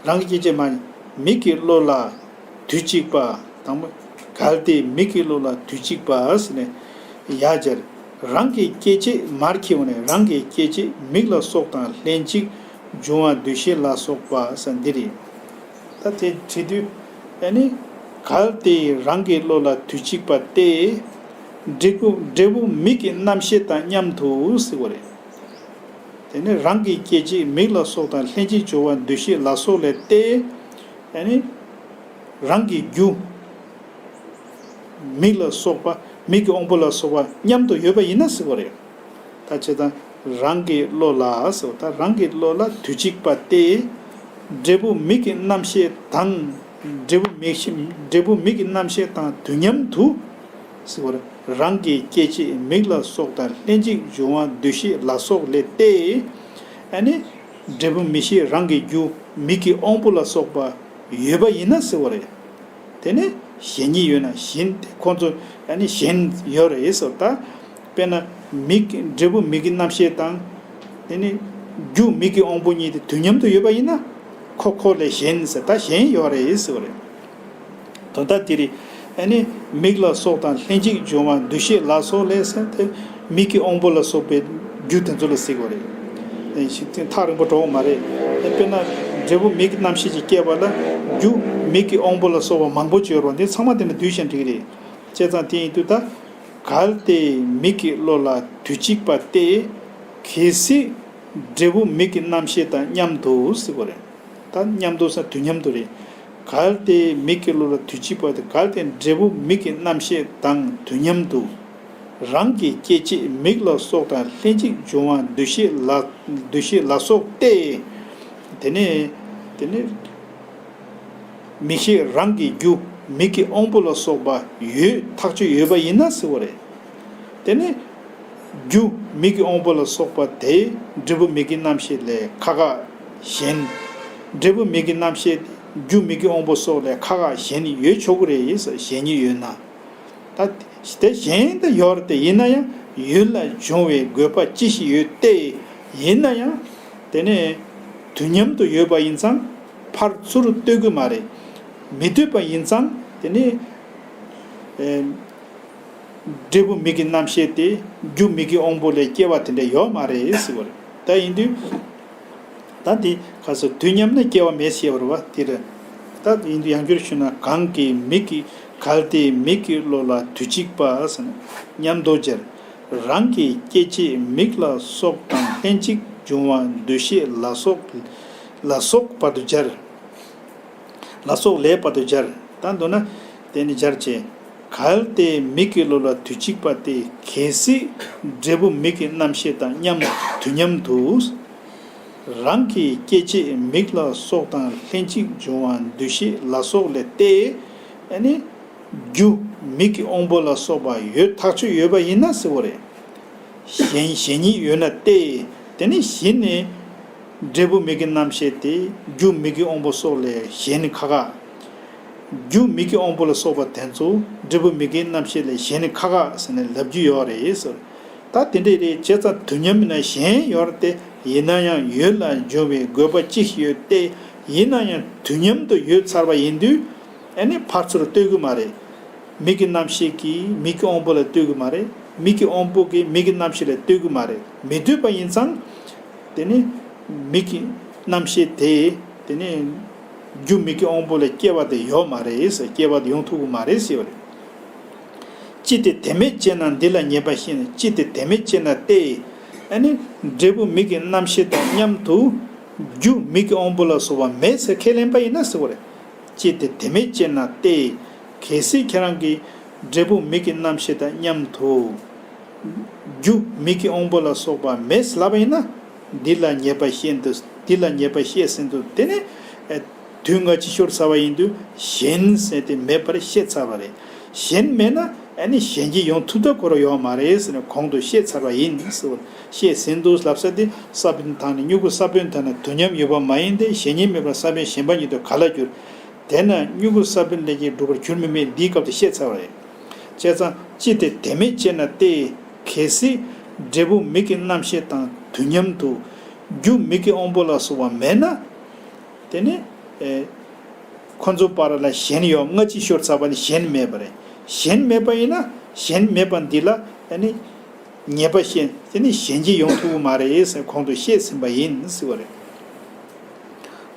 རང་གི་སྐྱེ་མཆེད་མ་མིག་གི་བློ་ལ་དུས་གཅིག་པ། དང་པོ་གལ་ཏེ་མིག་གི་བློ་ལ་དུས་གཅིག་པ་ཟེར་ནས་ཡ་སྦྱར། རང་གི་སྐྱེ་མཆེད་མར་ཁྱེར་བ་ནས་རང་གི་སྐྱེ་མཆེད་མིག་ལ་སོགས་དང་ལྷན་ཅིག་འབྱུང་བ་འདུ་ཤེས་ལ་སོགས་པ་ཟེར་འདི་རེད། ད་དེ་བྲིས་དུས་ཨ་ནི་གལ་ཏེ་རང་གི་བློ་ལ་དུས་གཅིག་པ་སྟེ། འབྲས་བུ་འབྲས་བུ་མིག་གི་རྣམ་ཤེས་དང་མཉམ་དུ་ཟེར་བ་རེད། དེ་ནས་རང་གི་སྐྱེ་མཆེད་མིག་ལ་སོགས་དང་ལྷན་ཅིག་འབྱུང་བ་འདུ་ཤེས་ལ་སོགས་ལས་ཏེ། ཨ་ནི་རང་གི་རྒྱུ་མིག་ལ་སོགས་པ་མིག་གི་དབང་པོ་ལ་སོགས་པ་མཉམ་དུ་ཡོད་པ་ཡིན་ན་ཟེར་བ་རེད། ད་བྱས་ཙང་རང་གི་བློ་ལ་ཟེར་བ་ད་རང་གི་བློ་ལ་དུས་གཅིག་པ་སྟེ། འབྲས་བུ་མིག་གི་རྣམ་ཤེས་དང་། འབྲས་བུ་མིག་ཤེས་འབྲས་བུ་མིག་གི་རྣམ་ཤེས་དང་དུས་མཉམ་དུ་ཟེར་བ་རེད། རང་གི་སྐྱེ་མཆེད་མིག་ལ་སོགས་དང་ལྷན་ཅིག་འབྱུང་བ་འདུ་ཤེས་ལ་སོགས་ལས་ཏེ། ཨ་ནི་འབྲས་བུ་མིག་ཤེས་རང་གི་རྒྱུ་མིག་གི་དབང་པོ་ལ་སོགས་པ་ཡོད་པ་ཡིན་ན་ཟེར་བ་རེད། དེ་ནས་གཞན་ཉིད་ཡོད་ན་གཞན་དེ་ཁོང་ཚོ་ཨ་ནི་གཞན་ཡོད་རེད་ཟེར་ད། དཔེར་ན་མིག་གི་འབྲས་བུ་མིག་གི་རྣམ་ཤེས་དང་། དེ་ནི་རྒྱུ་མིག་གི་དབང་པོ་གཉིས་དེ་དུས་མཉམ་དུ་ཡོད་པ་ཡིན་ན་ཁོ་ཁོ་ལས་གཞན་ཟེར་ད་གཞན་ཡོད་རེད་ཟེར་བ་རེད། དོན་དག་དེ་རེད། ཨ་ནི་མིག་ལ་སོགས་དང་ལྷན་ཅིག་འབྱུང་བ་འདུ་ཤེས་ལ་སོགས་ལས་ཟེར་ཏེ་མིག་གི་དབང་པོ་ལ་སོགས་པའི་རྒྱུ་དེ་ཚོ་ལ་ཟེར་བ་རེད། ཨེ་ཞིག་ཐག་རིང་པོ་འགྲོ་བ་མ་རེད། ཨེ་དཔེར་ན་འབྲས་བུ་མིག་གི་རྣམ་ཤེས་ཀྱིས་སྐྱེས་པ་ལ་རྒྱུ་མིག་གི་དབང་པོ་ལ་སོགས་པ་མང་པོ་ཅིག་ཡོད་རེད་བ། འདི་ཚང་མ་དེ་ནི་བསྡུས་ཤིང་འགྲིག་རེད། བྱས་ཙང་དེ་ཡིན་དུས་ད་གལ་ཏེ་མིག་གི་བློ་ལ་དུས་གཅིག་པ་སྟེ། གལ་སྲིད་འབྲས་བུ་མིག་གི་རྣམ་ཤེས་དང་མཉམ་དུ་ཟེར་བ་རེད། ད་མཉམ་དུ་ཟེར་དུས་མཉམ་དུ་རེད། གལ་ཏེ་མིག་གི་བློ་ལ་དུས་གཅིག་པ་སྟེ་གལ་ཏེ་འབྲས་བུ་མིག་གི་རྣམ་ཤེས་དང་དུས་མཉམ་དུ། རང་གི་སྐྱེ་མཆེད་མིག་ལ་སོགས་དང་ལྷན་ཅིག་འབྱུང་བ་འདུ་ཤེས་ལ་འདུ་ཤེས་ལ་སོགས་ཏེ། དེ་ནས་དེ་ནས་མིག་ཤེས་རང་གི་རྒྱུ་མིག་གི་དབང་པོ་ལ་སོགས་པ་ཡོད་ཐག་ཆོད་ཡོད་པ་ཡིན་ན་ཟེར་བ་རེད། དེ་ནས་རྒྱུ་མིག་གི་དབང་པོ་ལ་སོགས་པ་དེ་འབྲས་བུ་མིག་གི་རྣམ་ཤེས་ལས་ཁ་ཁ་གཞན། འབྲས་བུ་མིག་གི་རྣམ་ཤེས་རྒྱུ་མིག་གི་དབང་པོ་སོགས་ལས་ཁ་ཁ་གཞན་ཡོད་ཆོག་གི་རེད་ཟེར། གཞན་ཉིད་ཡོད་ན། ད་དེ་གཞན་དུ་ཡོད་རེད་དེ་ཡིན་ན་ཡང་ཡུལ་ལ་འབྱུང་བའི་དགོས་པ་ཅི་ཞིག་ཡོད་དེ་ཡིན་ན་ཡང་དེ་ནས་དུས་མཉམ་དུ་ཡོད་པ་ཡིན་ཙང་ཕར་ཚུར་ལྟོས་གི་མ་རེད། མི་ལྟོས་པ་ཡིན་ཙང་དེ་ནས་ཨེ་འབྲས་བུ་མིག་གི་རྣམ་ཤེས་དེ་རྒྱུ་མིག་གི་དབང་པོ་ལས་སྐྱེ་བ་དེ་འདྲ་ཡོད་མ་རེད་ཟེར་བ་རེད། ད་ཡིན་དུས། ད་འདི་ག་ས་དུས་མཉམ་ན་སྐྱེ་བ་མེད་ཞེས་པ་རེད་བ་དེ་རེད། ད་ཡིན་དུས་ཡང་བསྐྱར་ཞུས་ན་གང་གིས་མིག་གི་གལ་ཏེ་མིག་གི་བློ་ལ་དུས་གཅིག་པ་ཟེར་ན་མཉམ་དུ་སྦྱར། རང་གི་སྐྱེ་མཆེད་མིག་ལ་སོགས་དང་ལྷན་ཅིག་འབྱུང་བ་འདུ་ཤེས་ལ་སོགས་ལ་སོགས་བར་དུ་སྦྱར། ལ་སོགས་ལས་བར་དུ་སྦྱར། ད་མདོར་ན་དེ་ནི་སྦྱར་བྱས། གལ་ཏེ་མིག་གི་བློ་ལ་དུས་གཅིག་པ་སྟེ་གལ་སྲིད་འབྲས་བུ་མིག་གི་རྣམ་ཤེས་དང་མཉམ་དུས་མཉམ་དུ། རང་གི་སྐྱེ་མཆེད་མིག་ལ་སོགས་དང་ལྷན་ཅིག་འབྱུང་བ་འདུ་ཤེས་ལ་སོགས་ལས་ཏེ། ཨ་ནི་རྒྱུ་མིག་གི་དབང་པོ་ལ་སོགས་པ་ཡོད་ཐག་ཆོད་ཡོད་པ་ཡིན་ན་ཟེར་བ་རེད། གཞན་གཞན་ཉིད་ཡོད་ན་སྟེ། དེ་ནི་གཞི་ནས་འབྲས་བུ་མིག་གི་རྣམ་ཤེས་དེ་རྒྱུ་མིག་གི་དབང་པོ་སོགས་ལས་གཞན་ཁ་ཁ། རྒྱུ་མིག་གི་དབང་པོ་ལ་སོགས་པ་དེ་ཚོ་འབྲས་བུ་མིག་གི་རྣམ་ཤེས་ལས་གཞན་ཁ་ཁ་ཟེར་ནས་ལབ་རྒྱུ་ཡོད་རེད་ཟེར། ད་དེ་འདྲས་རེད་བྱས་ཙང་དུས་མཉམ་ཡིན་ན་གཞན་ཡོད་རེད་དེ་ཡིན་ན་ཡང་ཡུལ་ལ་འབྱུང་བའི་དགོས་པ་ཅི་ཞིག་ཡོད་དེ་ཡིན་ན་ཡང་དུས་མཉམ་དུ་ཡོད་ཚར་བ་ཡིན་དུས། ཨ་ནི་ཕར་ཚུར་ལྟོས་གི་མ་རེད། མིག་གི་རྣམ་ཤེས་ཀྱིས་མིག་གི་དབང་པོ་ལ་ལྟོས་གི་མ་རེད། མིག་གི་དབང་པོ་གིས་མིག་གི་རྣམ་ཤེས་ལ་ལྟོས་གི་མ་རེད། མི་ལྟོས་པ་ཡིན་ཙང་། དེ་ནི་མིག་གི་རྣམ་ཤེས་དེ་དེ་ནི་རྒྱུ་མིག་གི་དབང་པོ་ལ་སྐྱེ་བ་དེ་ཡོད་མ་རེད་ཟེར། སྐྱེ་བ་དེ་ཡོང་ཐུབ་གི་མ་རེད་ཟེར་བ་རེད། ཅི་སྟེ་དེ་མེད་ཅེ་ན་འདི་ལ་ངེས་པ་ཤེས་ན། ཅི་སྟེ་དེ་མེད་ཅེ་ན་སྟེ། ཨ་ནི་འབྲས་བུ་མིག་གི་རྣམ་ཤེས་དང་མཉམ་དུ་རྒྱུ་མིག་གི་དབང་པོ་ལ་སོགས་པ་མེད་ཟེར་ཁས་ལེན་པ་ཡིན་ན་ཟེར་བ་རེད། ཅི་སྟེ་དེ་མེད་ཅེ་ན་སྟེ། གལ་སྲིད་ཁྱེད་རང་གིས་འབྲས་བུ་མིག་གི་རྣམ་ཤེས་དང་མཉམ་དུ་རྒྱུ་མིག་གི་དབང་པོ་ལ་སོགས་པ་མེད་ལབ་པ་ཡིན་ན། འདི་ལ་ངེས་པ་ཤེས་འདུག་འདི་ལ་ཉེས་པ་བཤད་ཟིན་དུས་དེ་ནི་ཨེ་དུས་སྔ་ཕྱི་ཤོར་ཚར་བ་ཡིན་དུས་གཞན་ཟེར་དེ་མེད་པར་བཤད་ཚར་བ་རེད། གཞན་མེད་ན་ཨ་ནི་གཞན་གྱི་ཡོང་ཐུབ་ཐབས་ཁོ་རང་ཡོད་མ་རེད་ཟེར་ནས་གོང་དུ་བཤད་ཚར་བ་ཡིན་ཟེར་བ། བཤད་ཟིན་དུས་ལབ་ས་དེ་ས་བོན་དང་ནི་མྱུ་གུ་ས་བོན་དང་ནི་དུས་མཉམ་ཡོད་པ་མ་ཡིན་ཏེ་གཞན་ཉིད་མེད་པར་ས་བོན་གཞན་པ་ཉིད་དུ་ག་ལ་འགྱུར། དེས་ན་མྱུ་གུ་ས་བོན་ལས་ཀྱང་གྲུབ་པར་གྱུར་མི་མེད་འདིའི་སྐབས་སུ་བཤད་ཚར་བ་རེད། བྱས་ཙང་ཅི་སྟེ་དེ་མེད་ཅེ་ན་སྟེ། གལ་སྲིད་འབྲས་བུ་མིག་གི་རྣམ་ཤེས་དང་དུས་མཉམ་དུ་རྒྱུ་མིག་གི་དབང་པོ་ལ་སོགས་པ་མེད་ན། དེ་ནི་ཨེ་ཁོ་ཚོ་བར་ལ་གཞན་ཡོད་སྔ་ཕྱི་ཤོར་ཚར་བ་ནི་གཞན་མེད་པ་རེད། གཞན་མེད་པ་ཡིན་ན་གཞན་མེད་པ་འདི་ལ་ཨ་ནི་ཉེས་པ་བཤད་དེ་ནི་གཞན་གྱིས་ཡོང་ཐུབ་ཀྱི་མ་རེད་ཟེར་གོང་དུ་བཤད་ཟིན་པ་ཡིན་ཟེར་བ་རེད།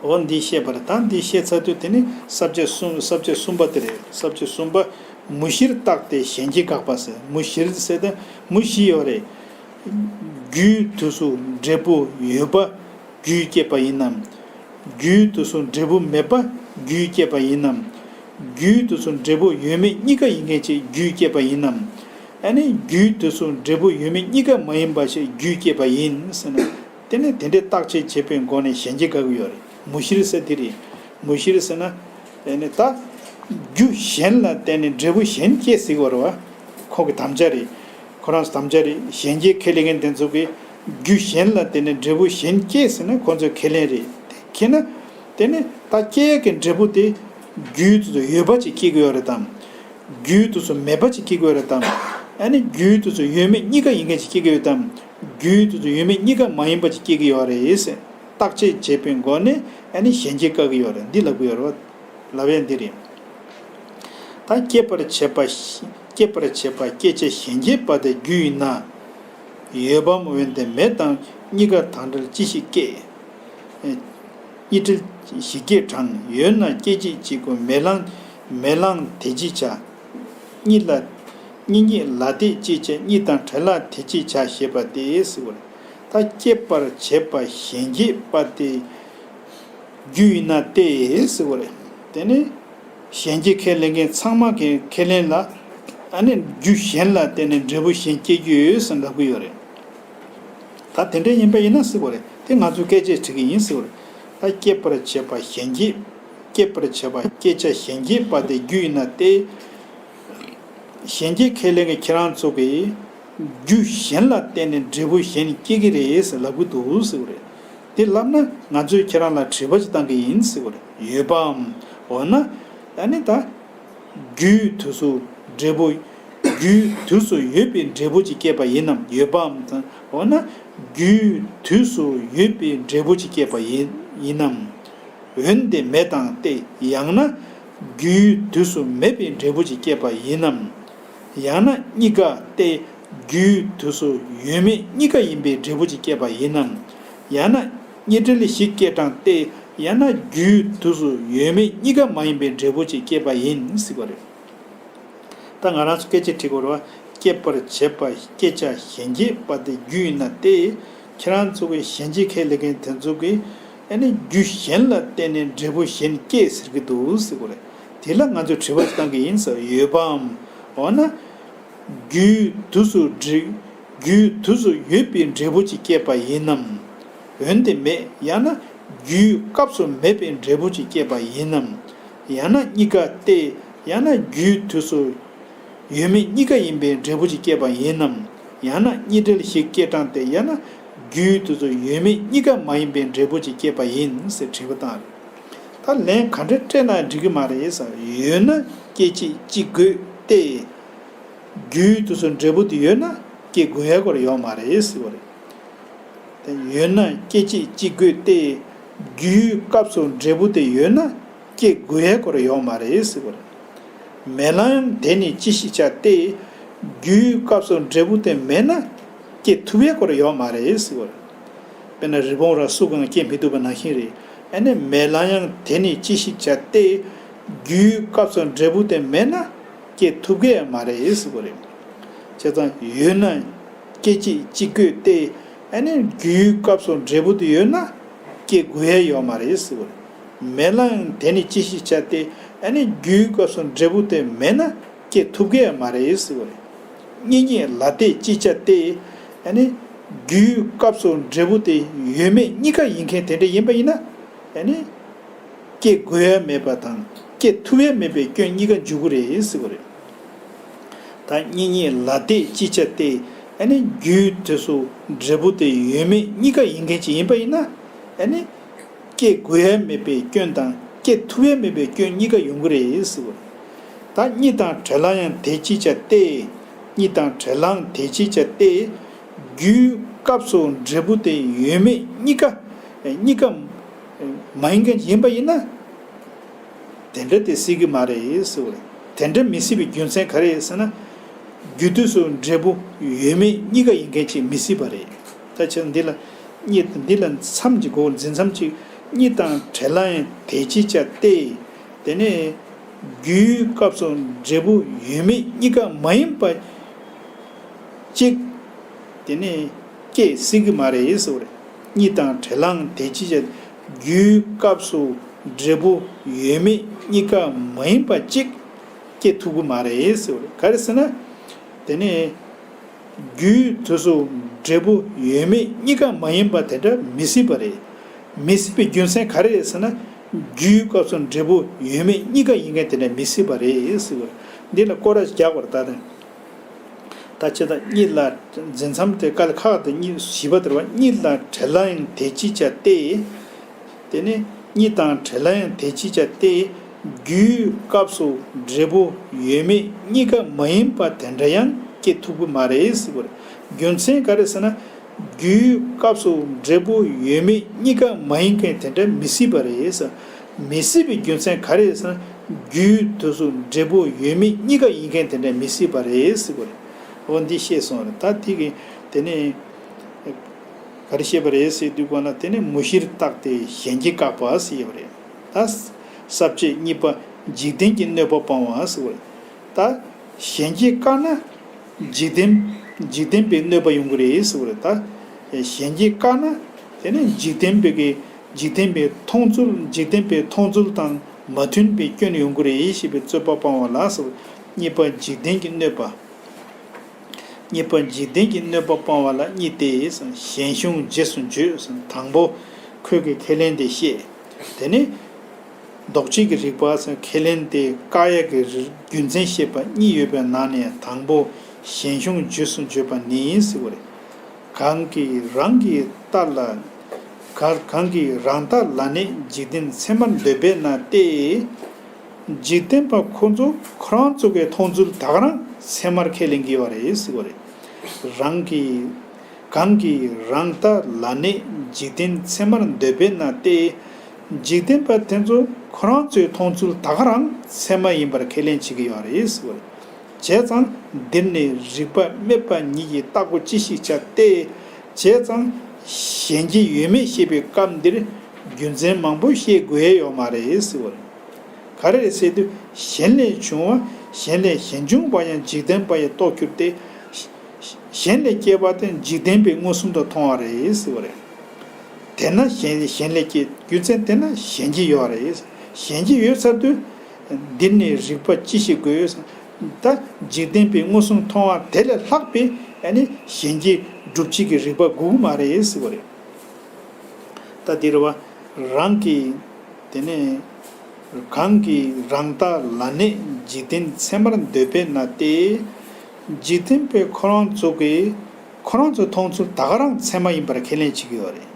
འོ་འདི་བཤད་པ་རེད། ད་འདི་བཤད་ཚར་དུས་དེ་ནི་ས་བཅད་གསུམ་ས་བཅད་གསུམ་པ་དེ་རེད། ས་བཅད་གསུམ་པ། མུ་བཞིར་བརྟགས་ཏེ་གཞན་གྱིས་དགག་པ་ཟེར། མུ་བཞིར་ཟེར་ཏེ་མུ་བཞི་ཡོད་རེད། རྒྱུའི་དུས་སུ་འབྲས་བུ་ཡོད་པ་རྒྱུས་སྐྱེས་པ་ཡིན་ནམ། རྒྱུའི་དུས་སུ་འབྲས་བུ་མེད་པ་རྒྱུས་སྐྱེས་པ་ཡིན་ནམ། རྒྱུའི་དུས་སུ་འབྲས་བུ་ཡོད་མེད་གཉིས་ཀ་ཡིན་མཁན་ཅིག་རྒྱུས་སྐྱེས་པ་ཡིན་ནམ། ཨ་ནི་རྒྱུའི་དུས་སུ་འབྲས་བུ་ཡོད་མེད་གཉིས་ཀ་མ་ཡིན་པ་ཞིག་རྒྱུས་སྐྱེས་པ་ཡིན་ཟེར་ན། དེ་ནི་དེ་འདྲའི་བརྟག་དཔྱད་བྱེད་པའི་སྒོ་ནས་གཞན་གྱིས་དགག་གི་ཡོད་རེད། མུ་བཞིར་ཟེར་དེ་རེད། མུ་བཞིར་ཟེར་ན། དེ་ནི་ད། རྒྱུ་གཞན་ལ་བརྟེན་ནས་འབྲས་བུ་གཞན་སྐྱེ་ཟེར་གྱི་ཡོད་རེད་བ། ཁོ་གི་དམ་བཅའ་རེད། ཁོ་རང་ཚོ་དམ་བཅའ་རེད། གཞན་གྱིས་ཁས་ལེན་མཁན་དེ་ཚོ་གིས་རྒྱུ་གཞན་ལ་བརྟེན་ནས་འབྲས་བུ་གཞན་སྐྱེ་ཟེར་ན་ཁོ་ཚོས་ཁས་ལེན་རེད། ཁྱེད་ན། དེ་ནི་ད་སྐྱེ་ཡས་ཀྱི་འབྲས་བུ་དེ་རྒྱུའི་དུས་སུ་ཡོད་པ་ཅིག་སྐྱེ་གི་ཡོད་རེད་དམ། རྒྱུའི་དུས་སུ་མེད་པ་ཅིག་སྐྱེ་གི་ཡོད་རེད་དམ། ཨ་ནི་རྒྱུའི་དུས་སུ་ཡོད་མེད་གཉིས་ཀ་ཡིན་མཁན་ཅིག་སྐྱེ་གི་ཡོད་དམ། རྒྱུའི་དུས་སུ་ཡོད་མེད་གཉིས་ཀ་མ་ཡིན་པ་ཅིག་སྐྱེ་གི་ཡོད་རེད་ཟེར། བརྟག་དཔྱད་བྱེད་པའི་སྒོ་ནས་ཨ་ནི་གཞན་གྱིས་བཀག་གི་ཡོད་རེད། འདི་ལབ་གི་ཡོད་རེད་བ། ལབ་ཡས་འདི་རེད། ད་སྐྱེད་པར་བྱེད་པ། སྐྱེད་པར་བྱེད་པ་སྐྱེད་བྱ་གཞན་སྐྱེད་པ་དེ་རྒྱུ་ཡིན་ན། ཡོད་པའམ་འོན་ཏེ་མེད་དང་གཉིས་ཀ་དང་འབྲེལ་ཅི་ཞིག་སྐྱེ། གཉིས་འབྲེལ་ཞིག་སྐྱེ་གྲང་། ཡོད་ན་སྐྱེད་བྱེད་ཅིག་གོ། མེད་ལའང་མེད་ལའང་དེ་ཅིག་བྱ། གཉིས་ལ། གཉིས་གཉིས་ལ་དེ་ཅིག་བྱ། གཉིས་དང་བྲལ་ལ་དེ་ཅིག་བྱ་ཞེས་པ་སྟེ་ཟེར་བ་རེད། ད་སྐྱེད་པར་བྱེད་པ་གཞན་སྐྱེད་པ་སྟེ། རྒྱུ་ཡིན་ན་སྟེ་ཟེར་བ་རེད། དེ་ནི་གཞན་གྱིས་ཁས་ལེན་མཁན་ཚང་མ་གི་ཁས་ལེན་ལ། ཨ་ནི་རྒྱུ་གཞན་ལ་བརྟེན་ནས་འབྲས་བུ་གཞན་སྐྱེ་རྒྱུ་ཡོད་ཟེར་ལབ་གི་ཡོད་རེད། ད་དེ་འདྲ་ཡིན་པ་ཡིན་ན་ཟེར་བ་རེད། དེ་ང་ཚོས་སྐད་ཆ་དྲི་གི་ཡིན་ཟེར་བ་རེད། ད་སྐྱེད་པར་བྱེད་པ་གཞན་སྐྱེད། སྐྱེད་པར་བྱེད་པ་སྐྱེད་བྱ་གཞན་སྐྱེད་པ་སྟེ་རྒྱུ་ཡིན་ན་སྟེ། གཞན་གྱིས་ཁས་ལེན་གྱི་ཁྱེད་རང་ཚོ་གིས་རྒྱུ་གཞན་ལ་བརྟེན་ནས་འབྲས་བུ་གཞན་སྐྱེ་གི་རེད་ཟེར་ལབ་གི་འདུག་ཟེར་བ་རེད། དེ་ལབ་ན་ང་ཚོས་ཁྱེད་རང་ལ་དྲི་བ་ཞིག་བཏང་གི་ཡིན་ཟེར་བ་རེད། ཡོད་པའམ། འོ་ན། ཨ་ནི་ད། རྒྱུའི་དུས་སུ་འབྲས་བུ། རྒྱུའི་དུས་སུ་ཡོད་པའི་འབྲས་བུ་ཅིག་སྐྱེས་པ་ཡིན་ནམ། ཡོད་པའམ། འོ་ན། རྒྱུའི་དུས་སུ་ཡོད་པའི་འབྲས་བུ་ཅིག་སྐྱེས་པ་ཡིན་ཡིན་ནམ། འོན་ཏེ་མེད་དང་སྟེ། ཡང་ན་རྒྱུའི་དུས་སུ་མེད་པའི་འབྲས་བུ་ཅིག་སྐྱེས་པ་ཡིན་ནམ། ཡང་ན་གཉིས་ཀ་སྟེ། རྒྱུའི་དུས་སུ་ཡོད་མེད་གཉིས་ཀ་ཡིན་པའི་འབྲས་བུ་ཅིག་སྐྱེས་པ་ཡིན་ནམ། ཡང་ན་གཉིས་འབྲེལ་བཞི་སྐྱེ་གྲང་སྟེ། ཡང་ན་རྒྱུའི་དུས་སུ་ཡོད་མེད་གཉིས་ཀ་མ་ཡིན་པའི་འབྲས་བུ་ཅིག་སྐྱེས་པ་ཡིན་ཟེར་བ་རེད། ད་ང་རང་ཚོ་སྐད་ཆ་དྲི་དགོས་རེད་བ། སྐྱེད་པར་བྱེད་པ་སྐྱེད་བྱ་གཞན་སྐྱེད་པ་དེ་རྒྱུ་ཡིན་ན་སྟེ། ཁྱེད་རང་ཚོ་གི་གཞན་གྱིས་ཁས་ལེན་མཁན་དེ་ཚོ་གིས་ཨ་ནི་རྒྱུ་གཞན་ལ་བརྟེན་ནས་འབྲས་བུ་གཞན་སྐྱེ་ཟེར་གྱི་འདུག་ཟེར་གྱི་རེད། དེ་ལ་ང་ཚོས་དྲི་བ་ཞིག་བཏང་གི་ཡིན་ཟེར། ཡོད་པའམ། འོ་ན། རྒྱུའི་དུས་སུ་འབྲས། རྒྱུའི་དུས་སུ་ཡོད་པའི་འབྲས་བུ་ཅིག་སྐྱེས་པ་ཡིན་ནམ། འོན་ཏེ་མེད། ཡང་ན་རྒྱུའི་སྐབས་སུ་མེད་པའི་འབྲས་བུ་ཅིག་སྐྱེས་པ་ཡིན་ནམ། ཡང་ན་གཉིས་ཀ་སྟེ། ཡང་ན་རྒྱུའི་དུས་སུ་ཡོད་མེད་གཉིས་ཀ་ཡིན་པའི་འབྲས་བུ་ཅིག་སྐྱེས་པ་ཡིན་ནམ། ཡང་ན་གཉིས་འབྲེལ་བཞི་སྐྱེ་གྲང་སྟེ། ཡང་ན་རྒྱུའི་དུས་སུ་ཡོད་མེད་གཉིས་ཀ་མ་ཡིན་པའི་འབྲས་བུ་ཅིག་སྐྱེས་པ་ཡིན་ཟེར་དྲི་བ་བཏང་རེད། ད་ལན་ག་འདྲ་སྤྲད་ན་འགྲིག་གི་མ་རེད་ཟེར། ཡོད་ན་སྐྱེད་བྱེད་ཅིག་དགོས་ཏེ། རྒྱུའི་དུས་སུ་འབྲས་བུ་དེ་ཡོད་ན་སྐྱེ་དགོས་ཡ་སྐོར་ཡོད་མ་རེད་ཟེར་བ་རེད། དེ་ཡོད་ན་སྐྱེད་བྱེད་ཅིག་དགོས་ཏེ། རྒྱུའི་སྐབས་སུ་འབྲས་བུ་དེ་ཡོད་ན་སྐྱེ་དགོས་ཡ་སྐོར་ཡོད་མ་རེད་ཟེར་བ་རེད། མེད་ལའང་དེ་ནི་ཅི་ཞིག་བྱ་སྟེ། རྒྱུའི་སྐབས་སུ་འབྲས་བུ་དེ་མེད་ན་སྐྱེ་ཐུབ་ཡ་སྐོར་ཡོད་མ་རེད་ཟེར་བ་རེད། དཔེར་ན་རི་བོང་རྭ་སུ་གང་སྐྱེ་མི་ཐུབ་པ་ནང་བཞིན་རེད། ཨ་ནི་མེད་ལ་ཡང་དེ་ནི་ཅི་ཞིག་བྱ་སྟེ། རྒྱུའི་སྐབས་སུ་འབྲས་བུ་དེ་མེད་ན་སྐྱེ་ཐུབ་ཀྱི་མ་རེད་ཟེར་བ་རེད། བྱས་ཙང་ཡོད་ན་སྐྱེད་བྱེད་ཅིག་དགོས་ཏེ། ཨ་ནི་རྒྱུའི་སྐབས་སུ་འབྲས་བུ་དེ་ཡོད་ན་སྐྱེ་དགོས་ཡ་ཡོད་མ་རེད་ཟེར་བ་རེད། མེད་ལ་ཡང་དེ་ནི་ཅི་ཞིག་བྱ་སྟེ། ཨ་ནི་རྒྱུའི་སྐབས་སུ་འབྲས་བུ་དེ་མེད་ན་སྐྱེ་ཐུབ་ཀྱི་མ་རེད་ཟེར་བ་རེད། གཉིས་གཉིས་ལ་དེ་ཅི་བྱ་སྟེ། ཨ་ནི་ རྒྱུའི་སྐབས་སུ་འབྲས་བུ་དེ་ཡོད་མེད་གཉིས་ཀ་ཡིན་མཁན་དེ་འདྲ་ཡིན་པ་ཡིན་ན། ཨ་ནི། སྐྱེ་དགོས་ཡ་མེད་པ་དང་སྐྱེ་ཐུབ་ཡ་མེད་པའི་སྐྱོན་གཉིས་ཀ་འཇུག་གི་རེད་ཟེར་གི་རེད། ད་གཉིས་གཉིས་ལ་དེ་ཅི་བྱ་སྟེ། ཨ་ནི་རྒྱུའི་དུས་སུ་འབྲས་བུ་དེ་ཡོད་མེད་གཉིས་ཀ་ཡིན་མཁན་ཅིག་ཡིན་པ་ཡིན་ན། ཨ་ནི། སྐྱེ་དགོས་ཡ་མེད་པའི་སྐྱོན་དང་སྐྱེ་ཐུབ་ཡ་མེད་པའི་སྐྱོན་གཉིས་ཀ་ཡོང་གི་རེད་ཟེར་བ། ད་གཉིས་དང་བྲལ་ལ་ཡང་དེ་ཅི་བྱ་སྟེ། གཉིས་དང་བྲལ་ལའང་དེ་ཅི་བྱ་སྟེ། རྒྱུའི་སྐབས་སུ་འབྲས་བུ་དེ་ཡོད་མེད་གཉིས་ཀ་གཉིས་ཀ་མ་ཡིན་མཁན་ཡིན་པ་ཡིན་ན། དེ་འདྲ་དེ་སྲིད་གི་མ་རེད་ཟེར་བ། དེ་འདྲ་མི་སྲིད་པའི་རྒྱུ་མཚན་ག་རེ་ཟེར་ན། རྒྱུ་དུས་སུ་འབྲས་བུ་ཡོད་མེད་གཉིས་ཀ་ཡིན་མཁན་ཅིག་མི་སྲིད་པ་རེད། ད་ཆ་འདི་ལ་གཉིས་འདི་ལ་མཚམས་ཀྱི་སྒོ་འཛིན་མཚམས་ཀྱི་གཉིས་དང་བྲལ་ལ་ཡང་དེ་ཅི་བྱ་སྟེ། དེ་ནས་རྒྱུའི་སྐབས་སུ་འབྲས་བུ་ཡོད་མེད་གཉིས་ཀ་མ་ཡིན་པ་གཅིག་དེ་ནས་སྐྱེ་སྲིད་གི་མ་རེད་ཟེར་བ་རེད། གཉིས་དང་བྲལ་ལའང་དེ་ཅི་བྱ། རྒྱུའི་སྐབས་སུ་འབྲས་བུ་ཡོད་མེད་གཉིས་ཀ་མ་ཡིན་པ་གཅིག་སྐྱེ་ཐུབ་གི་མ་རེད་ཟེར་བ་རེད། ག་རེ་ཟེར་ན། དེ་ནས་རྒྱུའི་དུས་སུ་འབྲས་བུ་ཡོད་མེད་གཉིས་ཀ་མ་ཡིན་པ་དེ་འདྲ་མི་སྲིད་པ་རེད། མི་སྲིད་པའི་རྒྱུ་མཚན་ག་རེ་རེད་ཟེར་ན། རྒྱུའི་སྐབས་སུ་འབྲས་བུ་ཡོད་མེད་གཉིས་ཀ་ཡིན་མཁན་དེ་འདྲ་མི་སྲིད་པ་རེད་ཟེར་བ་རེད། འདི་ལ་སྐོར་ར་རྒྱག་པར་ད་རེད། ད་ཆ་ད་གཉིས་ལ་འཛིན་མཚམས་དེ་དཀའ་ལས་ཁག་དེ་གཉིས་བཞི་པ་དེར་བ་གཉིས་ལ་བྲལ་ལ་ཡང་དེ་ཅི་བྱ་སྟེ། དེ་ནས་གཉིས་དང་བྲལ་ལ་ཡང་དེ་ཅི་བྱ་སྟེ། རྒྱུའི་སྐབས་སུ་འབྲས་བུ་ཡོད་མེད་གཉིས་ཀ་མ་ཡིན་པ་དེ་འདྲ་ཡང་སྐྱེ་ཐུབ་ཀྱི་མ་རེད་ཟེར་བ་རེད། རྒྱུ་མཚན་ག་རེ་ཟེར་ན། རྒྱུའི་སྐབས་སུ་འབྲས་བུ་ཡོད་མེད་གཉིས་ཀ་མ་ཡིན་མཁན་དེ་འདྲ་མི་སྲིད་པ་རེད་ཟེར། མི་སྲིད་པའི་རྒྱུ་མཚན་ག་རེ་ཟེར་ན། རྒྱུའི་དུས་སུ་འབྲས་བུ་ཡོད་མེད་གཉིས་ཀ་ཡིན་མཁན་དེ་འདྲ་མི་སྲིད་པ་རེད་ཟེར་བ་རེད། འོ་འདི་ཤེས་སོང་རེད། ད་དེ་གི་དེ་ནས་ག་རེ་བཤད་པ་རེད་ཟེར་དུས་གོང་ལ་དེ་ནས་མུ་བཞིར་བརྟགས་ཏེ་གཞན་གྱིས་བཀག་པ་ཟེར་བ་རེད། ད་ས་བཅད་གཉིས་པ་འཇིག་རྟེན་གྱི་གནོད་པ་སྤང་བ་ཟེར་བ་རེད། ད་གཞན་གྱིས་བཀག་ན་འཇིག་རྟེན་འཇིག་རྟེན་པའི་གནོད་པ་ཡོང་གི་རེད་ཟེར་བ་རེད། ད་གཞན་གྱིས་བཀག་ན་དེ་ནས་འཇིག་རྟེན་པའི་གི་འཇིག་རྟེན་པའི་མཐོང་ཚུལ་འཇིག་རྟེན་པའི་མཐོང་ཚུལ་དང་མ་མཐུན་པའི་སྐྱོན་ཡོང་གི་རེད་ཞེས་པའི་རྩོད་པ་སྤང་བ་ལ་ཟེར། གཉིས་པ་འཇིག་རྟེན་གྱི་གནོད་པ། གཉིས་པ་འཇིག་རྟེན་གྱི་གནོད་པ་སྤང་བ་ལ་གཉིས་ཏེ། གཞན་གཞུང་རྗེས་སུ་འཇུག་དང་པོ་ཁོས་ཀྱི་ཁས་ལེན་དེ་བཤད། དེ་ནས་ལྡོག་ཆོས་ཀྱི་རིགས་པ་ཁས་ལེན་དེ་བཀག་ཡ་གི་རྒྱུ་མཚན་བཤད་པ་གཉིས་ཡོད་པའི་ནང་ནས་དང་པོ་གཞན་གཞུང་རྗེས་སུ་འཇུག་པ་ནི་ཟེར་བ་རེད། གང་གིས་རང་གི་ལྟ་ལ། ག་གང་གིས་རང་ལྟ་ལ་ནི་འཇིག་རྟེན་ཚད་མར་འདོད་པས་ན་སྟེ། འཇིག་རྟེན་པ་ཁོ་ཚོ་ཁོ་རང་ཚོ་གི་མཐོང་ཚུལ་ད་ག་རང་ཚད་མར་ཁས་ལེན་གྱི་ཡོད་རེད་ཟེར་བ་རེད། རང་གིས་གང་གིས་རང་ལྟ་ལ་ནི་འཇིག་རྟེན་ཚད་མར་འདོད་པས་ན་སྟེ། འཇིག་རྟེན་པ་དེ་ཚོ་ཁོ་རང་ཚོའི་མཐོང་ཚུལ་ད་ག་རང་ཚད་མ་ཡིན་པར་ཁས་ལེན་བྱེད་ཀྱི་ཡོད་རེད་ཟེར་བ་རེད། བྱས་ཙང་འདིར་ནི་རིགས་པ་སྨྲས་པ་ཉིད་ཀྱིས་བརྟག་པ་ཅི་ཞིག་བྱ་སྟེ། བྱས་ཙང་གཞན་གྱི་ཡོད་མེད་ཤེས་པའི་སྐབས་འདིར་རྒྱུ་མཚན་མང་པོ་བཤད་དགོས་ཡོད་མ་རེད་ཟེར་བ་རེད། ག་རེ་རེད་ཟེར་དུས་གཞན་ལས་བྱུང་བ་གཞན་ལས་གཞན་འབྱུང་བ་ཡང་འཇིག་རྟེན་པ་ཡི་རྟོགས་གྱུར་ཏེ། གཞན་ལས་སྐྱེས་པ་དེ་འཇིག་རྟེན་པའི་མངོན་སུམ་དུ་མཐོང་བ་རེད་ཟེར་བ་རེད། དེས་ན་གཞན་གཞན་ལས་སྐྱེས་རྒྱུ་མཚན་དེ་ན་གཞན་གྱི་ཡོད་རེད། གཞན་གྱི་ཡོད་ཚར་དུས། འདིར་ནི་རིགས་པ་ཅི་ཞིག་དགོས། ད་འཇིག་རྟེན་པའི་མངོན་སུམ་མཐོང་བ་དེ་ལས་ལྷག་པའི་ཨ་ནི་གཞན་གྱི་སྒྲུབ་བྱེད་ཀྱི་རིགས་པ་དགོས་ཀྱི་མ་རེད་ཟེར་བ་རེད། ད་འདིར་བ་རང་གི་དེ་ནས་གང་གིས་རང་ལྟ་ལ་ནི་འཇིག་རྟེན་ཚད་མར་འདོད་པས་ན་སྟེ། འཇིག་རྟེན་པས་ཁོ་རང་ཚོ་གི་ཁོ་རང་ཚོའི་མཐོང་ཚུལ་ད་ག་རང་ཚད་མ་ཡིན་པར་ཁས་ལེན་བྱེད་ཀྱི་ཡོད་རེད།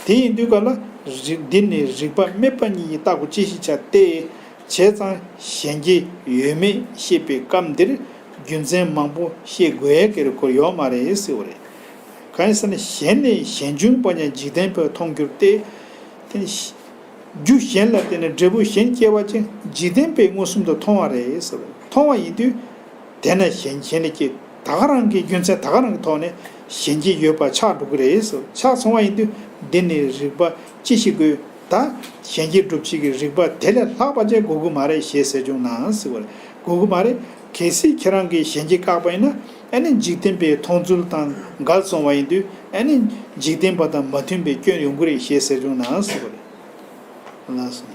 དེ་ཡིན་དུས་ག་ལ་རིགས་འདི་ནི་རིགས་པ་སྨྲས་པ་ཉིད་ཀྱིས་བརྟག་པ་ཅི་ཞིག་བྱ་སྟེ། བྱས་ཙང་གཞན་གྱི་ཡོད་མེད་ཤེས་པའི་སྐབས་འདིར་རྒྱུ་མཚན་མང་པོ་བཤད་དགོས་ཡ་གི་རེ་སྐོར་ཡོད་མ་རེད་ཟེར་བ་རེད། གང་ཡིན་ཟེར་ན་གཞན་ལས་གཞན་འབྱུང་བ་ཡང་འཇིག་རྟེན་པས་མཐོང་གྱུར་ཏེ། དེ་ནི་རྒྱུ་གཞན་ལ་བརྟེན་ནས་འབྲས་བུ་གཞན་སྐྱེ་བ་ཅན་འཇིག་རྟེན་པས་མངོན་སུམ་དུ་མཐོང་བ་རེད་ཟེར་བ་རེད། མཐོང་བ་ཡིན་དུས། དེས་ན་གཞན་གཞན་ལས་སྐྱེས་ད་ག་རང་གི་རྒྱུ་མཚན་ད་ག་རང་གི་ཐོག་ནས་གཞན་གྱི་ཡོད་པ་ཆགས་འགྲོ་གི་རེད་ཟེར། ཆགས་སོང་བ་ཡིན་དུས་འདི་ནི་རིགས་པ་ཅི་ཞིག་དགོས། ད་གཞན་གྱི་སྒྲུབ་བྱེད་ཀྱི་རིགས་པ་དེ་ལས་ལྷག་པ་ཅན་དགོས་ཀྱི་མ་རེད་ཞེས་ཟེར་བྱུང་ན་ཟེར་བ་རེད། དགོས་ཀྱི་མ་རེད། གལ་སྲིད་ཁྱེད་རང་གིས་གཞན་གྱིས་བཀག་པ་ཡིན་ན་ཨ་ནི་འཇིག་རྟེན་པའི་མཐོང་ཚུལ་དང་འགལ་སོང་བ་ཡིན་དུས་ཨ་ནི་འཇིག་རྟེན་པ་དང་མ་མཐུན་པའི་སྐྱོན་ཡོང་གི་རེད་ཞེས་ཟེར་བྱུང་ན་ཟེར་བ་རེད། ལགས་སོ།